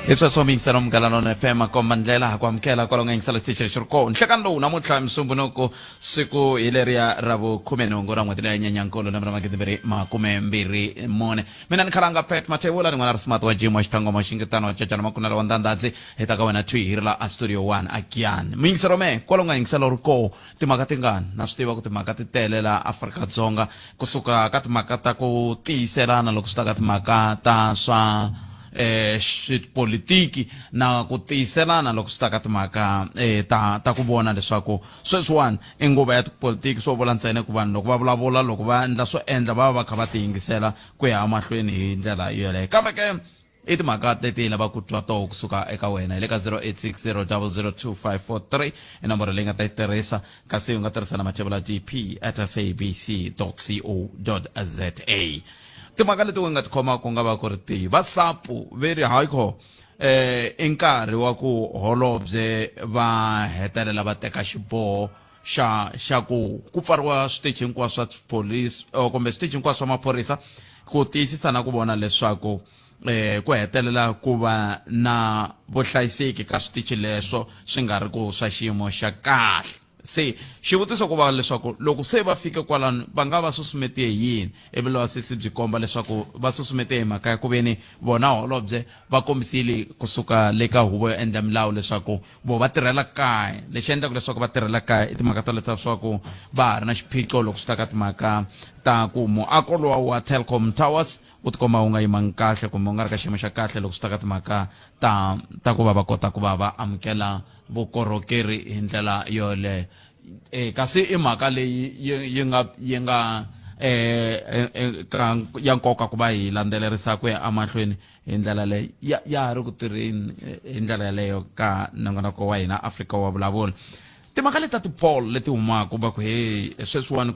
Hi sweswo mi yingisela Munghana Lonene FM, makomba ndlela ha ku amukela kwalaho nga yingisela xitichi lexi ri kona nhlekani lowu namuntlha Musumbhunuku, siku hi leriya ra vukhumenhungu ra n'hweti leya Nyenyankulu lembe ra 2024. Mina ni khalanga Pat Mathebula ni n'wana ri smart wa Jim wa Xithangoma wa Xingitano wa Cacana Makunela wa Ndandadzi hi ta ka wena thwi hi ri la a Studio 1 a Giyani. Muyingiselo me kwalaho nga yingisela ri koho timhaka tingani na swi tiva ku timhaka ti tele la Afrika-Dzonga kusuka ka timhaka ta ku tiyiselana loko swi ta ka timhaka ta swa xipolitiki na ku tiyiselana loko swi ta ka timhaka ta ku vona leswaku sweswiwani i nguva ya tipolitiki, swo vula ntsena ku vanhu loko va vulavula, loko va endla swo endla, va va va kha va tiyingisela ku ya emahlweni hi ndlela yoleyo. Kambe ke i timhaka leti hi lavaka ku twa toho kusuka eka wena hi le ka 0860002543 i nomboro leyi nga ta yi tirhisa, kasi u nga tirhisa na mathebula dp at sabc co za. Timhaka leti u nga ti khoma ku nga va ku ri tihi? Va sapu ve ri hayi i nkarhi wa ku holobye va hetelela va teka xiboho xa ku pfariwa switichi hinkwaswo swa police kumbe switichi hinkwaswo swa maphorisa ku tiyisisa na ku vona leswaku ku hetelela ku va na vuhlayiseki ka switichi leswo swi nga ri ku swa xiyimo xa kahle. Se xivutiso ku va leswaku loko se va fike kwalano va nga va susumetiwe hi yini, ivi vulavisisi byi komba leswaku va susumetiwe hi mhaka ya ku veni vona holobye va kombisile kusuka le ka huvo yo endla milawu leswaku vo va tirhela kaya. Lexi endlaka leswaku va tirhela kaya i timhaka ta leswaku va ha ri na xiphiqo loko swi ta ka timhaka ta ku muako luwa wa Telkom Towers wu tikomba wu nga yimangi kahle kumbe wu nga ri ka xiyimo xa kahle loko swi ta ka timhaka ta ku va va kota ku va va amukela vukorhokeri hi ndlela yoleyo. Kasi i mhaka leyi yi nga ya nkoka ku va hi landzelerisa ku ya emahlweni hi ndlela leyi ya ha ri ku tirheni hi ndlela yaleyo ka nongonoko wa hina Afrika wa Vulavula. Timhaka leti ta ti-poll leti humaka va ku he sweswiwani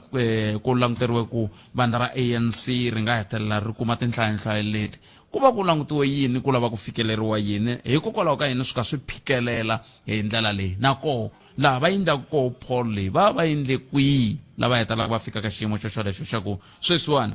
ku languteriwe ku vandla ra ANC ri nga hetelela ri kuma tinhlayanhlayo leti, ku va ku langutiwe yini, ku lava ku fikeleriwa yini, hikokwalaho ka yini swi ka swi phikelela hi ndlela leyi, na koho laha va endlaka koho poll leyi va va endle kwihi lava hetelelaka va fika ka xiyimo xo xolexo xa ku sweswiwani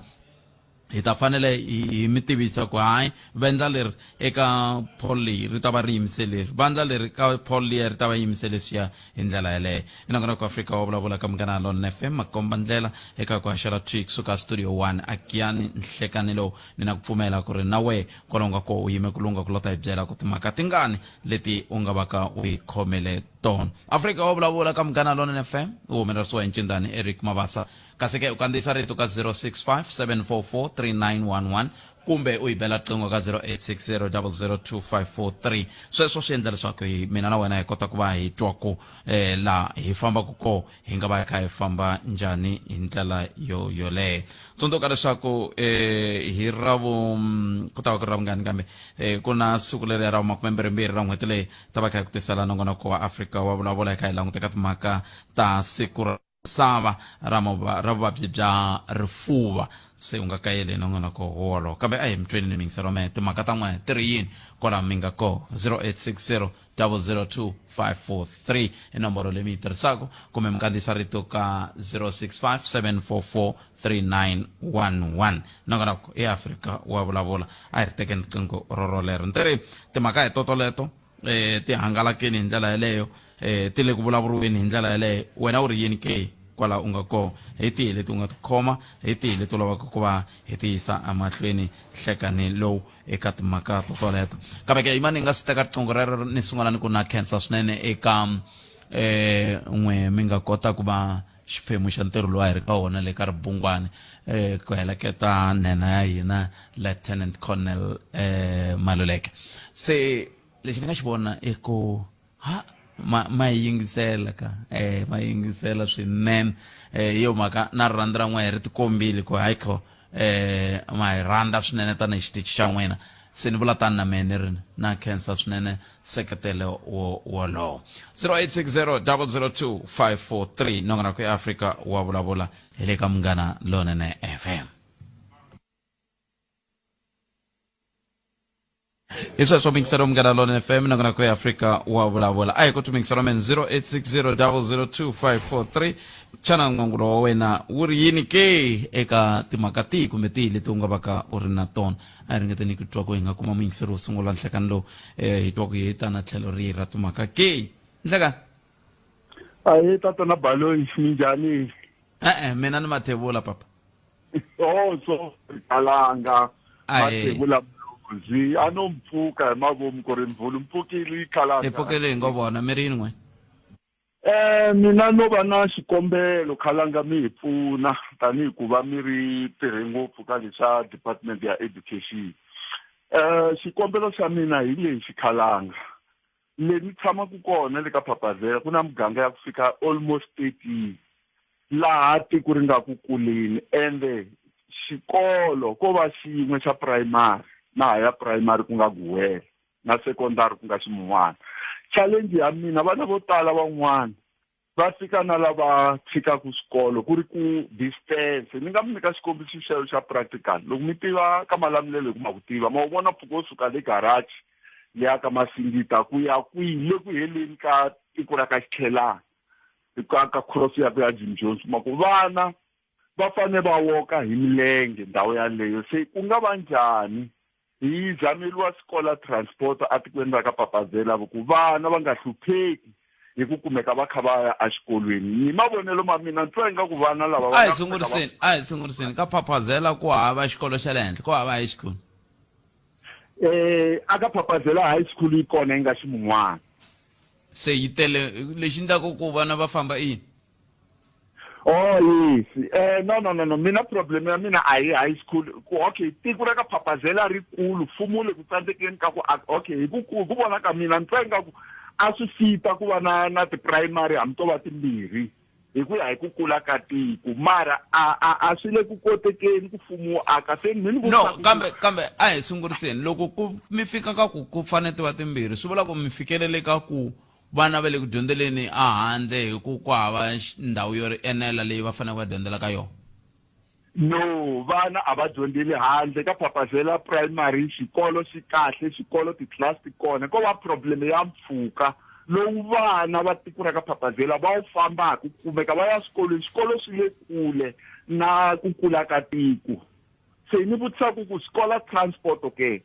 hi ta fanele hi mi tivisa ku hayi vandla leri eka poll leyi ri ta va ri yimise leri, vandla leri ka poll liya ri ta va yimise leswiya hi ndlela yaleyo. I nongonoko Afrika wa Vulavula ka Munghana Lonene FM, makomba ndlela eka ku haxela thwi kusuka Studio 1 a Giyani nhlekani lowu. Ni na ku pfumela ku ri na wehe kwalaho nga koho u yime ku lungha ku lota hi byela ku timhaka tingani leti u nga va ka u yi khomele tona. Afrika wa Vulavula ka Munghana Lonene FM u humelerisiwa hi ncindani Eric Mabasa, kasi ke u kandziyisa rito ka 065 744 3911 kumbe u yi bela riqingho ka 0860 002543. Sweswo swi endla leswaku hi mina na wena hi kota ku va hi twa ku laha hi fambaka koho hi nga va hi kha hi famba njhani hi ndlela yo yoleyo. Tsundzuka leswaku hi ra vu ku ta va ku ri ra vungani kambe ku na siku leriya ra 22 ra n'hweti leyi ta va kha hi ku tisela nongonoko wa Afrika wa Vulavula hi kha hi languta ka timhaka ta siku ra misava ra ra vuvabyi bya rifuva. Se u nga kayeli hi nongonoko wolowo, kambe a hi mi tweni ni miyingiselo mehe timhaka ta n'we ti ri yini kwalaho mi nga koho. 0860 002 543 i nomboro leyi mi yi tirhisaka, kumbe mi kandziyisa rito ka 065 744 3911. Nongonoko i Afrika wa Vulavula. A hi ri tekeni riqingho rorolero ni ri timhaka hi totoleto ti hangalakini hi ndlela yeleyo, ti le ku vulavuriweni hi ndlela yeleyo. Wena u ri yini ke kwala u nga koho? Hi tihi leti u nga ti khoma, hi tihi leti u lavaka ku va hi ti yisa emahlweni nhlekani lowu eka timhaka to toleto? Kambe ke yimani hi nga si teka riqingho rero, ni sungula ni ku na khensa swinene eka n'we mi nga kota ku va xiphemu xa ntirho lowu a hi ri ka wona le ka ribungwani ku heleketa nhenha ya hina Lieutenant Colonel Maluleke. Se lexi ni nga xi vona i ku ha ma yi yingisela ka ma yingisela swinene hi yo mhaka na rirhandzu ra n'wehe ri tikombile ku hayi kho ma hi rhandza swinene tanihi xitichi xa n'wina. Se ni vula tani na mehe ni ri na khensa swinene seketelo wo wolowo. 0860 002 543 nongonoko ya Afrika wa Vulavula hi le ka Munghana Lonene FM. Hi sweswo mingiselo Munghana Lonene FM nakona ku ya Afrika wa vulavula. A hi ku mingiselo men 0860002543 xana n'wangulo wa wena wu ri yini ke eka timhaka tihi kumbe tihi leti u nga vaka u ri na tona? A hi ringeteni ku twa ku hi nga kuma muyingiseri wo sungula nhlekani lowu hi twa ku hi ta na tlhelo rihi ra timhaka ke. Nhlekani. Ahee tatana Baloyi, minjhani? E-e, mina ni Mathebula papa. Oh, so kalanga Ahee. Mathebula Mlozi a no mpfuka hi mavomu ku ri mvulu mpfukile yi khalanga. Hi pfukile hi ngo vona mi ri yini n'we? Mina no va na xikombelo khalanga mi hi pfuna tanihi ku va mi ri tirhe ngopfu ka leswa department ya education. Xikombelo xa mina hi lexi khalanga. Le ni tshamaka kona le ka Phapazela ku na muganga ya ku fika almost 13 laha tiko ri nga ku kuleni ende xikolo ko va xin'we xa primary na higher primary ku nga Guwela na secondary ku nga Ximun'wana. Challenge ya mina vana vo tala van'wana va fika na lava tshikaka swikolo ku ri ku distance. Ni nga mi nyika xikombiso xexo xa practical loko mi tiva ka Malamulele hi ku ma ku tiva ma wu vona mpfhuka wo suka le garage liya ka Masingita ku ya kwihi le ku heleni ka tiko ra ka Xikhelana ka ka cross ya ku ya Jim Jones kuma ku vana va fane va woka hi milenge ndhawu yaleyo se ku nga va njhani hi zameliwa scholar transport atikweni ra ka Papazela ku vana va nga hlupheki hi ku kumeka va kha va ya exikolweni. Hi mavonelo ma mina ni twa ingaku vana lava va A hi nga kumeka va sunguriseni, a hi sunguriseni ka Phaphazela ku hava xikolo xa le henhla, ku hava high school. A ka Phaphazela high school yi kona yi nga ximun'wana. Se yi tele lexi endlaka ku vana va famba i yini? Oh yes. No no no no mina problem ya mina a hi high school ku okay tiko ra ka Phaphazela ri kulu mfumo le ku tsandzekeni ka ku okay hi ku ku vona ka mina ni twa ingaku a swi fita ku va na na ti-primary hambi to va timbirhi hi ku ya hi ku kula ka tiko mara a a a swi le ku kotekeni ku mfumo wu aka se mi ni no kambe kambe a hi sunguriseni loko ku mi fika ka ku ku fanele ti va timbirhi swi vula ku mi fikelele ka ku Vana va le ku dyondzeleni ehandle hi ku ku hava ndhawu yo enela leyi va faneleke va dyondzela ka yona. No, vana a va dyondzeli handle ka Phaphazela Primary, xikolo xi kahle, xikolo titlilasi ti kona, ko va problem ya mpfhuka lowu vana va tiko ra ka Phaphazela va wu fambaka ku kumeka va ya swikolweni, swikolo swi le kule na ku kula ka tiko. Se ni vutisa ku ku scholar transport ke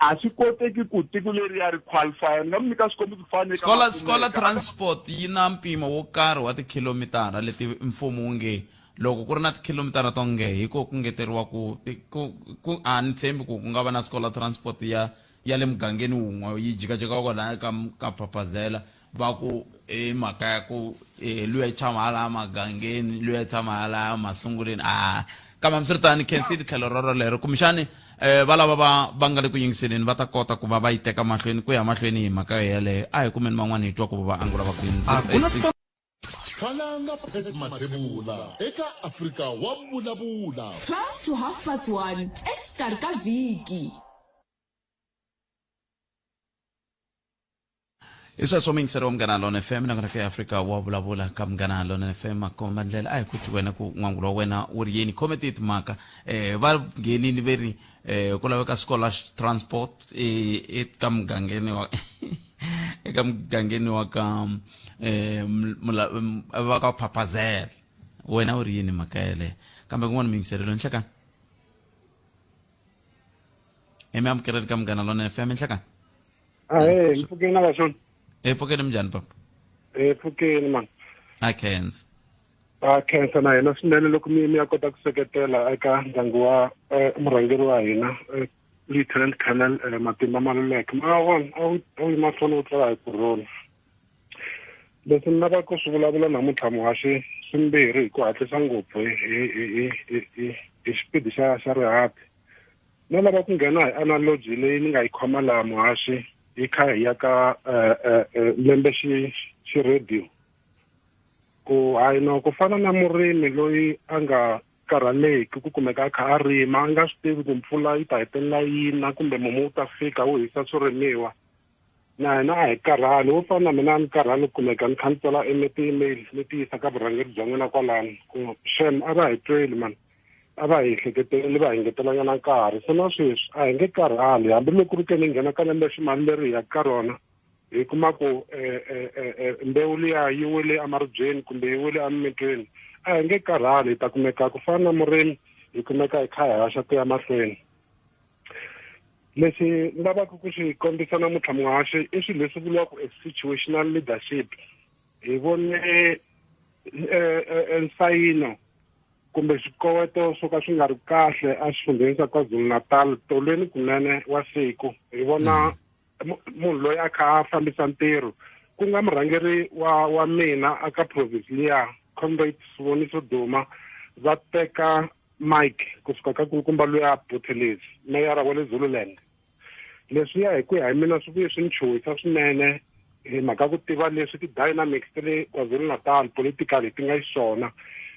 a swi koteki ku tiko leriya ri qualify ni nga mi nyika xikombiso ku fana scholar scholar transport yi na mpimo wo karhi wa tikhilomitara leti mfumo wu nge loko ku ri na tikhilomitara to nge hi ko ku ngeteriwa ku ku a ni tshembi ku ku nga va na scholar transport ya ya le mugangeni wun'we yi jikajika kwalaya ka ka Phaphazela va ku i mhaka ya ku luya yi tshama hala magangeni luya yi tshama hala masunguleni a kambe hambiswiritano khensile tlhelo roro lero kumbexani um va lava va va nga le ku yingiseleni va ta kota ku va va yi teka mahlweni ku ya mahlweni hi mhaka yeleyo a hi kumeni van'wana hi twa ku va angula va ku yini. Khalanga Pat Mathebula eka Afrika wa Vulavula. 12 to half past 1 exikarhi ka vhiki. Hi sweswo muyingiseri wa Munghana Lona FM nakona ka Afrika wa vulavula ka Munghana Lona FM makomba ndlela a hi ku twi wena ku n'wangulo wa wena wu ri yini khome tihi timhaka eh va nghenini ve ri eh ku laveka scholar transport eh eka mugangeni wa eka mugangeni wa ka eh va ka Phaphazela wena u ri yini mhaka yeleyo kambe kun'wana muyingiseri loyi nhlekani emi amukeleni ka Munghana Lona FM nhlekani. Ahee, ni pfukeni na vaxona. Hi pfukeni minjhani papa? Hi pfukeni man. A khensa. A khensa na hina swinene loko mi mi ya kota ku seketela eka ndyangu wa eh, murhangeri wa hina eh, Lieutenant Colonel eh, Matimba Maluleke. Ma vona a wu a wu yi mahlweni u tsala hi kurhula. Leswi ni lavaka ku swi vulavula namuntlha muhaxi swimbirhi hi ku hatlisa ngopfu hi hi hi hi hi hi xipidi xa xa rihati. No lava ku nghena hi analogy leyi ni nga yi khoma laha muhaxi hi kha hi ya ka eh, eh, eh, lembe xi xi radio ku hayi no ku fana na murimi loyi a nga karhaleki ku kumeka a kha a rima a nga swi tivi ku mpfula yi ta hetelela yi na kumbe mumu wu ta fika wu hisa swirimiwa na hina a hi karhali wo fana na mina a ni karhali ku kumeka ni kha ni tsala eme ti-email ni ti yisa ka vurhangeri bya n'wina kwalano ku shem a va hi tweli mani. A va hi hleketeleli va hi ngetelanyana nkarhi. Se na sweswi a hi nge karhali hambiloko ku ri ke ni nghena ka lembe ximali leri hi yaka ka rona hi kuma ku eh, eh, eh, mbewu liya yi wele emaribyeni kumbe yi wele emimitweni a hi nge karhali hi ta kumeka ku fana na murimi hi kumeka hi kha hi haxa ku ya mahlweni lexi ni lavaka ku xi kombisa namuntlha muhaxi i swilo leswi vuriwaka a situational leadership hi vone nsayino kumbe swikoweto swo ka swi nga ri kahle exifundzheni xa KwaZulu-Natal tolweni kunene wa siku hi vona mm. munhu loyi a kha a fambisa ntirho ku nga murhangeri wa wa mina aka province liya comrade Siboniso Duma va teka mike kusuka ka kulukumba luya Buthelezi meyara wa le Zululand leswiya hi ku ya hi mina swi vuye swi ni chuhisa swinene hi mhaka ku tiva leswi ti-dynamics ta le KwaZulu-Natal politically ti nga xiswona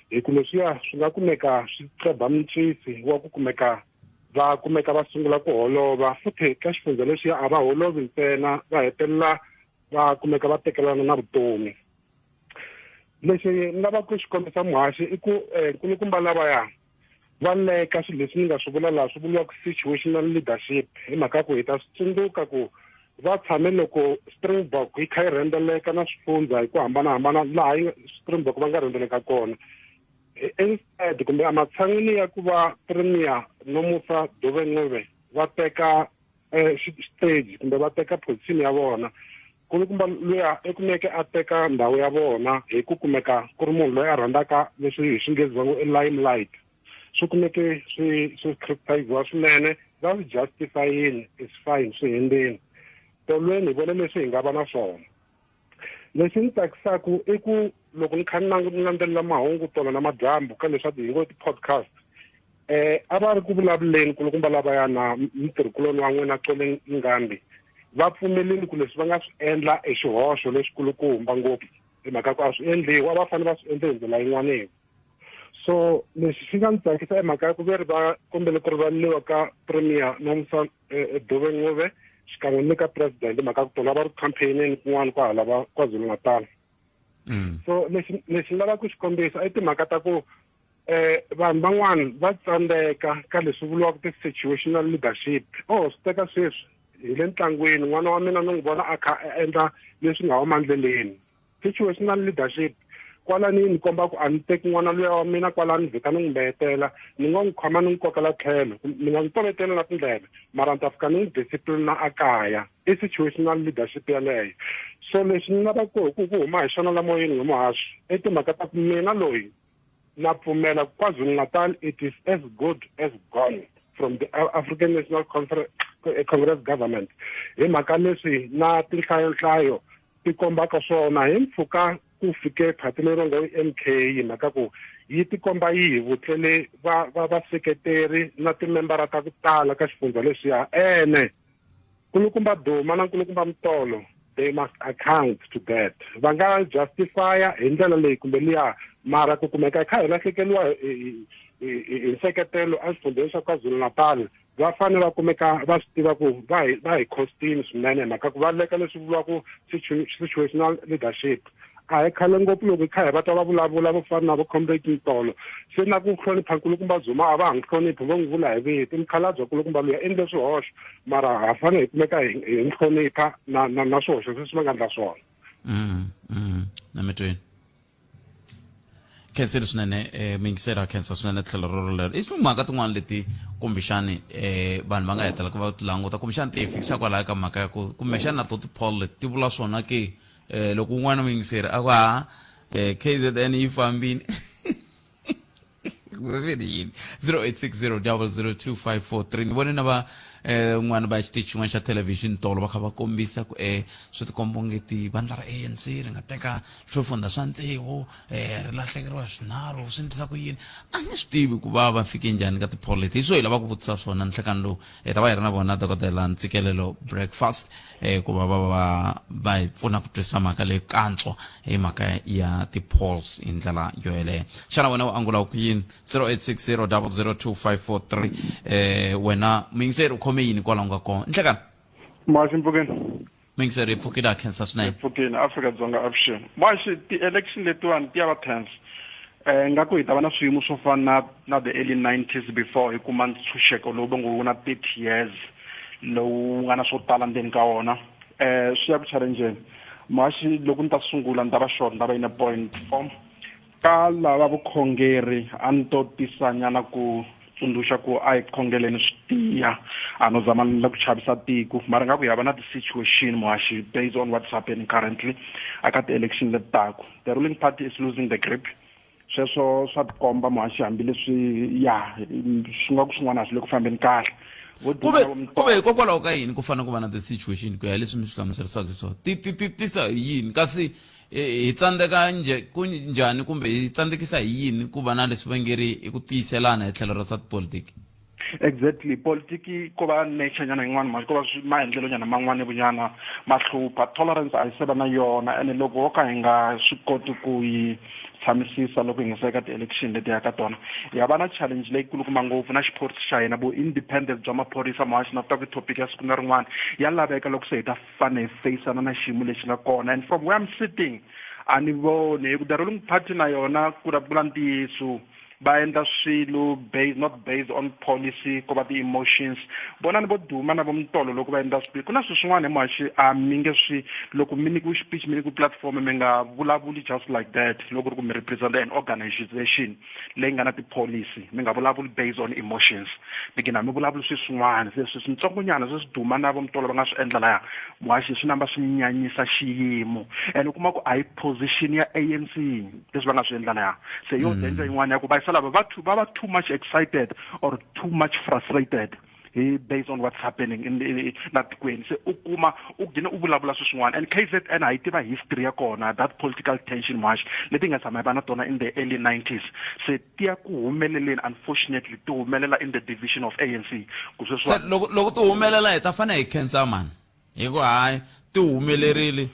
hi ku leswiya swi nga kumeka swi qeba mincisi wa ku kumeka va kumeka va sungula ku holova futhi ka xifundza lexiya a va holovi ntsena va hetelela va kumeka va tekelana na vutomi lexi ni lavaka ku xi kombisa muhaxi i ku um nkulukumba lavaya va leka swilo leswi ni nga swi vula laha swi vuriwaka situational leadership hi mhaka ku hi ta swi tsundzuka ku va tshame loko springbok yi kha yi rhendzeleka na swifundza hi ku hambanahambana laha yi springbok va nga rhendzeleka kona instead kumbe ematshan'wini ya ku va premier Nomusa Dube Ncube va teka eh, stage kumbe va teka position ya vona kulukumba luya i kumeke a teka ndhawu ya vona hi ku kumeka ku ri munhu loyi a rhandzaka leswi hi xinghezi va ngo i limelight swi kumeke swi swi criticiziwa swinene va swi justifyini is fine swi hundzini tolweni hi vone leswi hi nga va na swona lexi ni tsakisaka i ku loko ni kha ni ni landzelela mahungu tolo na madyambu ka leswaku hi ngo ti-podcast eh a va ri ku vulavuleni kulukumba lavaya na mutirhikuloni wa n'wina Xoleni Ngambi va pfumeleli ku leswi va nga swi endla i xihoxo lexikulukumba ngopfu hi mhaka ku a swi endliwa va fanele va swi endle hi ndlela yin'wanini so lexi xi nga ni tsakisa i mhaka ya ku ve ri va kombele ku rivaleriwa ka premier Nomsa eh, eh, Dube Ncube xikan'we ni ka president hi mhaka ku tona va ri campaigneni kun'wana kwahala va KwaZulu-Natal mm. so lexi lexi ni lavaka ku xi kombisa i timhaka ta ku eh vanhu van'wana va tsandzeka ka leswi vuriwaka ti-situational leadership oh swi teka sweswi hi le ntlangwini n'wana wa mina ni n'wi vona a kha a endla leswi nga huma ndleleni situational leadership kwalani yi ni komba ku a ni teki n'wana luya wa mina kwalani vheta ni n'wi mbeyetela ni nga n'wi khoma ni n'wi kokela tlhelo ni nga n'wi tovetela na tindleve mara ni ta fika ni n'wi disciplina a kaya i situational leadership yaleyo so lexi ni lavaka ku ku huma hi xona la moyeni hi muhaxi i timhaka ta ku mina loyi na pfumela KwaZulu-Natal it is as good as gone from the African National Conference, eh, Congress government hi mhaka leswi na tinhlayonhlayo ti kombaka swona hi mpfhuka ku fike phati leri ngo i MK hi mhaka ku yi tikomba yi hi vutlele va va vaseketeri na timembara ta ku tala ka xifundza lexiya ene Nkulukumba Duma na Nkulukumba Mtolo they must account to that va nga justifya hi ndlela leyi kumbe liya mara ku kumeka hi kha hi lahlekeriwa hi nseketelo exifundzheni xa KwaZulu-Natal va fanele va kumeka va swi tiva ku va hi va hi costini swinene hi mhaka ku va leka leswi vuriwaka situational leadership a hi khale ngopfu loko hi kha hi va twa va vulavula vo fana na vo comrade Mtolo se na ku hlonipha nkulukumba Zuma a va ha n'wi hloniphi vo n'wi vula hi vito i mukhalabye nkulukumba luya endle swihoxo mara ha fanele hi kumeka hi n'wi hlonipha na na na swihoxo sweswi va nga endla swona mm, mm, na mitweni khensile swinene eh miyingiseri ha khensa swinene tlhelo rero lero i timhaka tin'wana leti kumbexani eh vanhu va nga hetelaka va ti languta kumbexani ti hi fikisa kwalaya ka mhaka ya ku kumbexani na to ti-poll leti ti vula swona ke eh loko un'wana muyingiseri a ku ha eh KZN yi fambini yini 0860 002543 ni vone na va eh un'wana va xitichi xin'wana xa television tolo va kha va kombisa ku eh swi tikomba ongeti vandla ra ANC ri nga teka swifundha swa tsevu eh ri lahlekeriwa hi swinharhu swi endlisa ku yini a ni swi tivi ku va va fike njhani ka tipholo leti hi swo hi lava ku vutisa swona nhlekani lowu hi ta va hi ri na vona dokodela ntsikelelo breakfast eh ku va va va va hi pfuna ku twisisa mhaka leyi kantswa hi mhaka ya ti-polls hi ndlela yo yeleyo xana wena u angula ku yini 0860 002543 eh wena muyingiseri u khome yini kwalaho nga kona nhlekani Maxi mpfukeni muyingiseri hi pfukile a khensa swinene mpfukeni Afrika-Dzonga avuxeni maxi ti-election letiwani ti ya va tense. Nga ku hi ta va na swiyimo swo fana na na the early 90s before hi kuma ntshunxeko lowu va ngo wu na 30 years lowu nga na swo tala ndzeni ka wona. Swi ya ku challenge-ni. Muhaxi, loko ni ta sungula ni ta va short, ni ta va in a point form. Ka lava vukhongeri a ni to tisa nyana ku tsundzuxa ku a hi khongeleni swi tiya, a no zama ni la ku chavisa tiko, mara nga ku hi ya va na ti-situation muhaxi based on what's happening currently aka ti-election leti taku. The ruling party is losing the grip. Sweswo swa tikomba muhaxi, hambileswi ya swi nga ku swin'wana a swi le ku fambeni kahle. Vo Kuve duma na kuve hikokwalaho ka yini ku fanele ku va na ti-situation ku ya hi leswi mi swi hlamuserisaka xiswona? Ti ti ti tisa hi yini kasi hi tsandzeka njhe ku njhani kumbe hi tsandzekisa hi yini ku va na leswi va nge ri i ku tiyiselana hi tlhelo ra swa tipolitiki? Exactly, politiki ko va nature nyana yin'wana mhaka ko va maendlelo nyana man'wana vunyana ma hlupha. Tolerance a yi se va na yona, ene loko ho ka hi nga swi koti ku yi tshamisisa loko hi nga se ka ti-election leti ya ka tona, hi ya va na challenge leyikulukumba ngopfu na xiphorisa xa hina, vu-independence bya maphorisa. Muhaxi, na swi ta ku topic ya siku na rin'wana ya laveka loko se hi ta fane hi feyisana na xiyimo lexi nga kona. And from where I'm sitting, a ni voni hi ku the ruling party na yona, ku vula ntiyiso, va endla swilo based, not based on policy, ko va ti-emotions. Vonani vo Duma na vo Mtolo loko va endla swilo, ku na swilo swin'wana hi muhaxi a mi nge swi loko mi nyikiwe speech, mi nyikiwe platform, mi nga vulavuli just like that. Loko ri ku mi represent an organization leyi nga na ti-policy, mi nga vulavuli based on emotions, mi gina mi vulavuli swilo swin'wana. Se swilo swintsongonyana sweswi Duma na vo Mtolo va nga swi endla laya muhaxi swi namba swi nyanyisa xiyimo, and u kuma ku a hi position ya ANC leswi va nga swi endla laya. Se yo danger yin'wana ya ku va yisa lava va va va too much excited or too much frustrated hi based on what's happening in, in la tikweni, se u kuma u gcina u vulavula swilo swin'wana. And KZN a yi tiva history ya kona, that political tension muhaxi leti nga tshama hi va na tona in the early 90s, se ti ya ku humeleleni, unfortunately ti humelela in the division of ANC ku sweswiwa. Se loko loko ti humelela hi ta fanele hi khensa mani, hi ku hayi ti humelerile,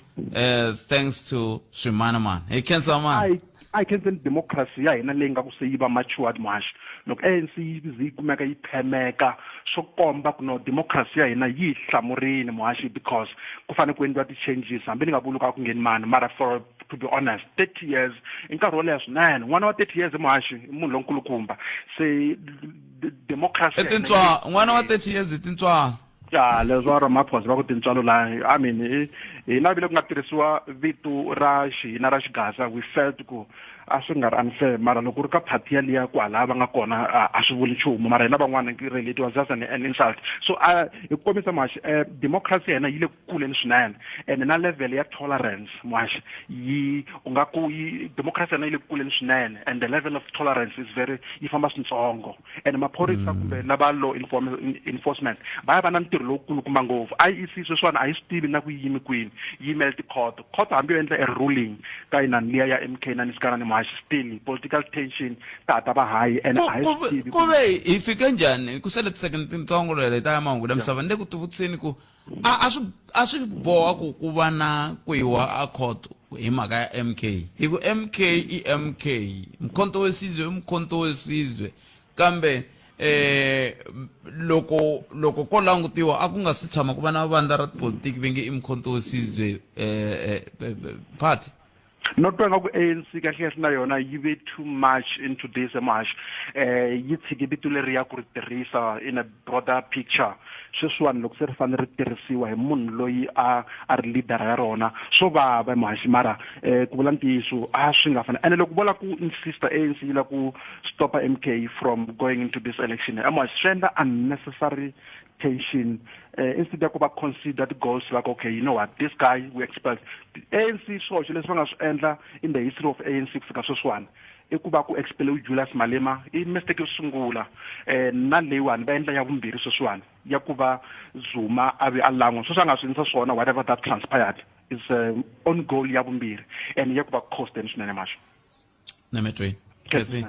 thanks to swimanimani, hi khensa mani? A hi khenseni democracy ya hina leyi nga ku se yi va matured muhaxi. Loko ANC yi ze yi kumeka yi phemeka, swo komba ku no democracy ya hina yi hi hlamurini muhaxi, because ku fanele ku endliwa ti-changes. Hambi ni nga vuli ku a ku ngheni mani, mara for to be honest, 30 years i nkarhi wo leha swinene. N'wana wa 30 years muhaxi i munhu lonkulukumba, se democracy i tintswalo. N'wana wa 30 years i tintswalo. Ya, leswo Ramaphosa va ku tintswalo la, I mean, hi navile ku nga tirhisiwa vito ra xihina ra xigaza, we felt ku a swi nga ri unfair, mara loko u ri ka party yaliya kwalaya va nga kona a swi vuli nchumu, mara hina van'wana really it was just an insult. So a hi ku kombisa muhaxi, democracy ya hina yi le ku kuleni swinene, and na level ya tolerance muhaxi yi u nga ku yi democracy ya hina yi le ku kuleni swinene, and the level of tolerance is very yi famba swintsongo. And maphorisa kumbe lava law enforcement va ya va na ntirho lowukulukumba ngopfu. IEC sweswiwani a yi swi tivi na ku yi yimi kwini, yi yimele tikhoto. Khoto hambi yo endla e ruling ka inani liya ya MK na Nisikana ni muhaxi, still political tension ta ha ta va high, and a hi swi tivi ku ve hi fike njhani. Ku sele ti-second tintsongo lera hi ta ya mahungu la misava, ni le ku tivutiseni ku a a swi a swi boha ku ku va na ku yiwa a court hi mhaka ya MK, hi ku MK i MK, Mkhonto weSizwe i Mkhonto weSizwe, kambe loko loko ko langutiwa a ku nga si tshama ku va na vandla ra tipolitiki va nge i Mkhonto weSizwe party. No twa nga ku ANC kahle kahle na yona yi ve too much into this muhaxi, yi tshike vito leriya ku ri tirhisa in a broader picture. Sweswiwani loko se ri fanele ri tirhisiwa hi munhu loyi a a ri leader ya rona, swo vava muhaxi, mara ku vula ntiyiso a swi nga fanele. Ene loko vo la ku insista ANC yi la ku stopa MK from going into this election, muhaxi, swi endla unnecessary tension, instead ya ku va consider the goals like, okay, you know what, this guy we expect ANC. Swoxe leswi va nga swi endla in the history of ANC ku fika sweswiwani i ku va ku expeliwe Julius Malema, i mistake yo sungula, na leyiwani va endla ya vumbirhi sweswiwani ya ku va Zuma a ve a lan'wa sweswi a nga swi endlisa swona. Whatever that transpired is on goal ya vumbirhi and ya ku va costeni swinene maxo. Nametweni khetsi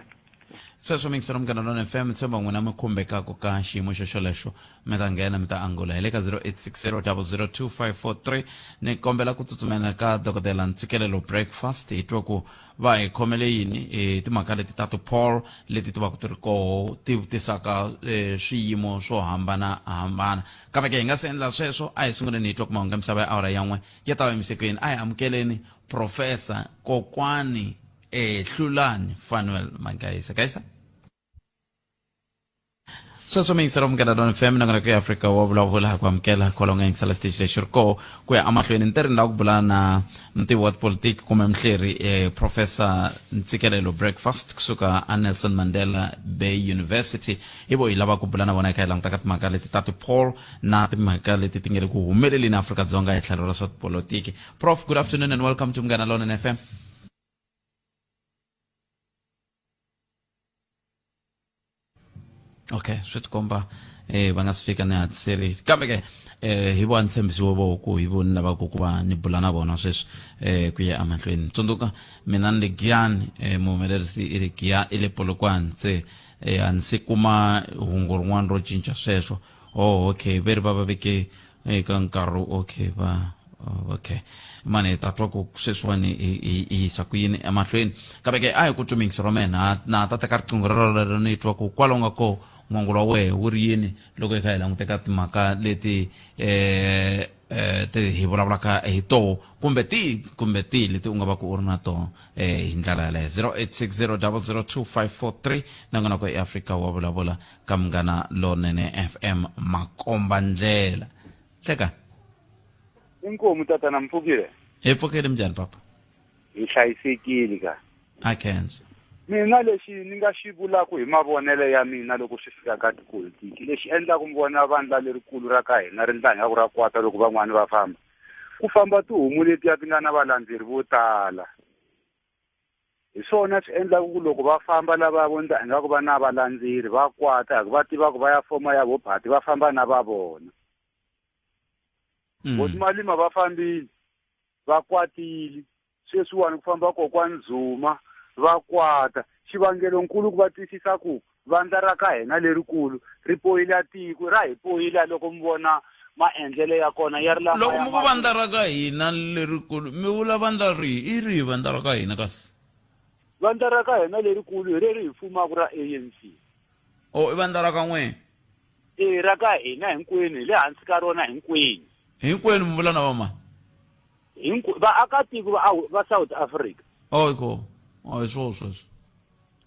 sweswo mingiselo Munghana Lona FM, tshemba n'wina mi khumbekaka ka xiyimo xo xolexo, mi ta nghena mi ta angula hi le ka 0860 002543. Ni kombela ku tsutsumela ka Dokodela Ntsikelelo Breakfast, hi twa ku va hi khomele yini hi timhaka leti ta ti-poll leti ti va ku ti ri koho ti vutisaka swiyimo swo hambana hambana. Kambe ke hi nga se endla sweswo, a hi sunguleni hi twa ku mahungu ya misava ya awara yan'we ya ta va emisekweni. A hi amukeleni Professor Kokwani. Hlulani Fanuel Magaisa. Gaisa? Sweswo mi yingisela Munghana Lonene FM nongonoko ya Afrika wa vulavula ku amukela kwalaho nga yingisela xitichi lexi ri koho ku ya emahlweni ni ri ni lava ku bula na mutivi wa tipolitiki kumbe muhleri professor Ntsikelelo Breakfast kusuka a Nelson Mandela Bay University. Hi vo hi lava ku bula na vona hi kha hi languta ka timhaka leti ta ti-poll na timhaka leti ti nge le ku humeleleni Afrika-Dzonga hi tlhelo ra swa tipolitiki. Prof, good afternoon and welcome to Munghana Lonene FM. Okay, swi tikomba va nga si fika ni hatliserile, kambe ke hi vo a ni tshembisiwe vo ku hi vo ni lavaka ku va ni bula na vona sweswi ku ya emahlweni. Tsundzuka mina ni le Giyani, muhumelerisi i le Giya i le Polokwane, se a ni se kuma hungu rin'wana ro cinca sweswo. Oh, okay, ve ri va va veke eka nkarhi, okay, va okay mani hi ta twa ku sweswiwani hi yisa ku yini emahlweni. Kambe ke a hi ku twi mingisi ra mina na ta teka riqingho rero lero ni twa ku kwalaho nga koho n'wangulo wa wehe wu ri yini loko hi kha hi languteka timhaka leti ti hi vulavulaka hi toho kumbe ti kumbe ti leti u nga va ku u ri na toho hi ndlela yaleyo. 0860002543 nongonoko eAfrika wa vulavula ka Munghana Lonene FM makomba ndlela. Hleka. Inkomu tatana, mpfukile. Hi pfukile, minjhani papa? Hi hlayisekile ka. A khensa. Mina lexi ni nga xi vulaka hi mavonelo ya mina loko swi fika ka tipolitiki, lexi endlaka mi vona vandla lerikulu ra ka hina ri ndla ingaku ra kwata loko van'wani va famba, ku famba tihomu letiya ti nga na valandzeri vo tala. Hi swona swi endlaka ku loko va famba lava vo ndla ingaku va na valandzeri va kwata, hi ku va tiva ku va ya foma ya vobati va famba na va vona. Hosi Malima va fambile, va kwatile. Sweswiwani ku famba kokwani Zuma, va kwata. Xivangelonkulu ku va twisisa ku vandla ra ka hina lerikulu ri poyila tiko, ra hi poyila loko mi vona maendlelo ya kona ya ri lama Loko ya mi ku vandla ra ka hina lerikulu, mi vula vandla rihi? I rihi vandla ra ka hina kasi? Vandla ra ka hina lerikulu hi leri hi fumaka ra ANC. Oh, i vandla ra ka n'wina? E, ra ka hina hinkwenu, hi le hansi ka rona hinkwenu. Hinkwenu mi vula na vamani? Vaakatiko va South Africa. Oh, iko. Oh, hi swona sweswo.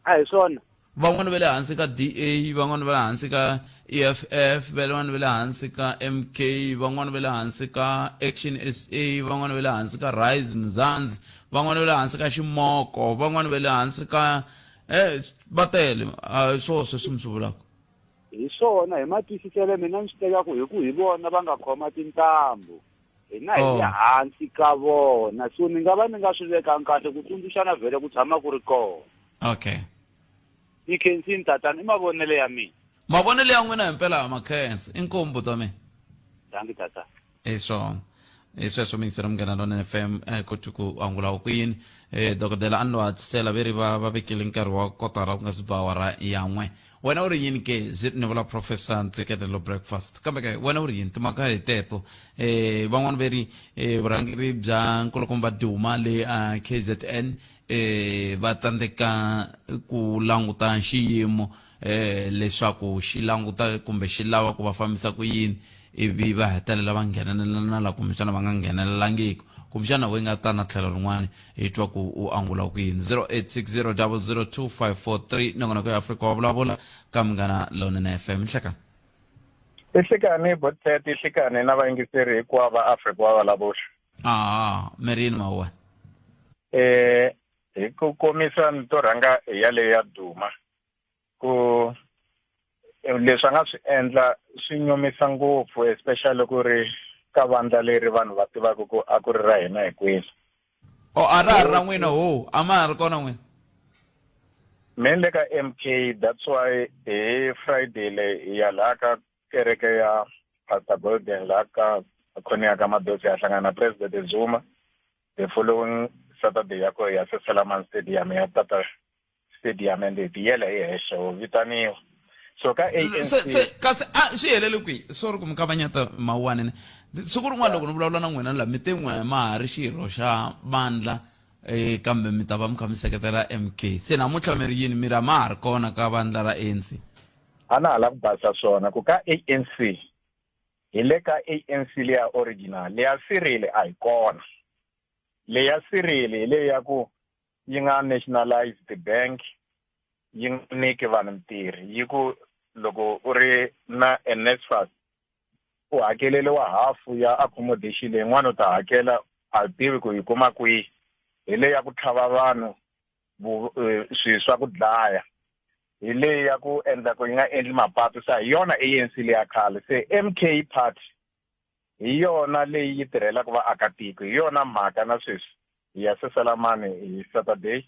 A hi swona. Van'wani va le hansi ka DA, van'wani va le hansi ka EFF, van'wani va le hansi ka MK, van'wani va le hansi ka Action SA, van'wani va le hansi ka Rise Mzansi, van'wani va le hansi ka Ximoko, van'wani va le hansi ka va tele. A hi swona sweswi mi swi vulaka. Hi swona, hi matwisiselo mina ni swi teka ku hi ku hi vona va nga khoma tintambu. Hina hi le hansi ka vona. So ni nga va ni nga swi vekanga kahle ku tsundzuxana vhele ku tshama ku ri kona. Okay. Ni khensini tatana, i mavonelo ya mina. Mavonelo ya n'wina himpela ma khensa. Inkomu buti wa mina. Dankie tata. Hi swona. Hi sweswo mingisela Munghana Lonene FM ku twi ku angula ku yini. Dokodela a ni lo hatlisela ve ri va va vekile nkarhi wa kotara ku nga si ba awara ya n'we. Wena u ri yini ke? Ni vula Professor Ntsikelelo Breakfast. Kambe ke wena u ri yini? Timhaka hi teto. Van'wana ve ri vurhangeri bya nkulukumba Duma le a KZN va tsandzeka ku languta xiyimo leswaku xi languta kumbe xi lava ku va fambisa ku yini, ivi va hetelela va nghenelela na la kumbexana va nga nghenelelangiki, kumbexana we nga ta na tlhelo rin'wana hi twa ku u angula ku yini. 0860002543 nongonoko ya Afrika wa vulavula ka Munghana Lonene FM. Nhlekani. Ihlekani Botset, ihlekani na vayingiseri hinkwavo va Afrika wa vulavula. Aha, mi ri yini mawuwani? Hi ku komisa ni to rhanga hi yaleyo ya Duma, ku leswi a nga swi endla swi nyumisa ngopfu, especially ku ri ka vandla leri vanhu va tivaka ku a ku ri ra hina hinkwenu. O, a ra ha ri ra n'wina ho, a ma ha ri kona n'wina? Me ni le ka MK, that's why hi Friday leyi hi ya laha ka kereke ya Pastor Golden laha ka khoni ya ka Madosi, ya hlangana na President Zuma the following Saturday ya ko ya Seselaman Stadium ya tata stadium and hi tiyela hi hexe ho vitaniwa. So ka ANC Se kasi a swi helele kwihi? Sorry ku mi kavanyeta mawuwani ne. Siku rin'wana loko ni vulavula na n'wina la mi te n'we ma ha ri xirho xa vandla kambe mi ta va mi kha mi seketela MK. Se namuntlha mi ri yini? Mi ri a ma ha ri kona ka vandla ra ANC? A na ha la ku basa swona ku ka ANC hi le ka ANC leya original, leya Cyril a hi kona. Leya Cyril hi leyi ya ku yi nga nationalize ti-bank yi nga nyiki vanhu mintirho yi ku loko u ri na NSFAS u hakeleriwa hafu ya accommodation leyin'wana u ta hakela a tivi ku yi kuma kwihi hi leyi ya ku tlhava vanhu swilo swa ku dlaya hi leyi ya ku endla ku yi nga endli mapatu sa hi yona ANC leya khale se MK party hi yona leyi yi tirhelaka vaakatiko hi yona mhaka na sweswi hi ya seselamani hi Saturday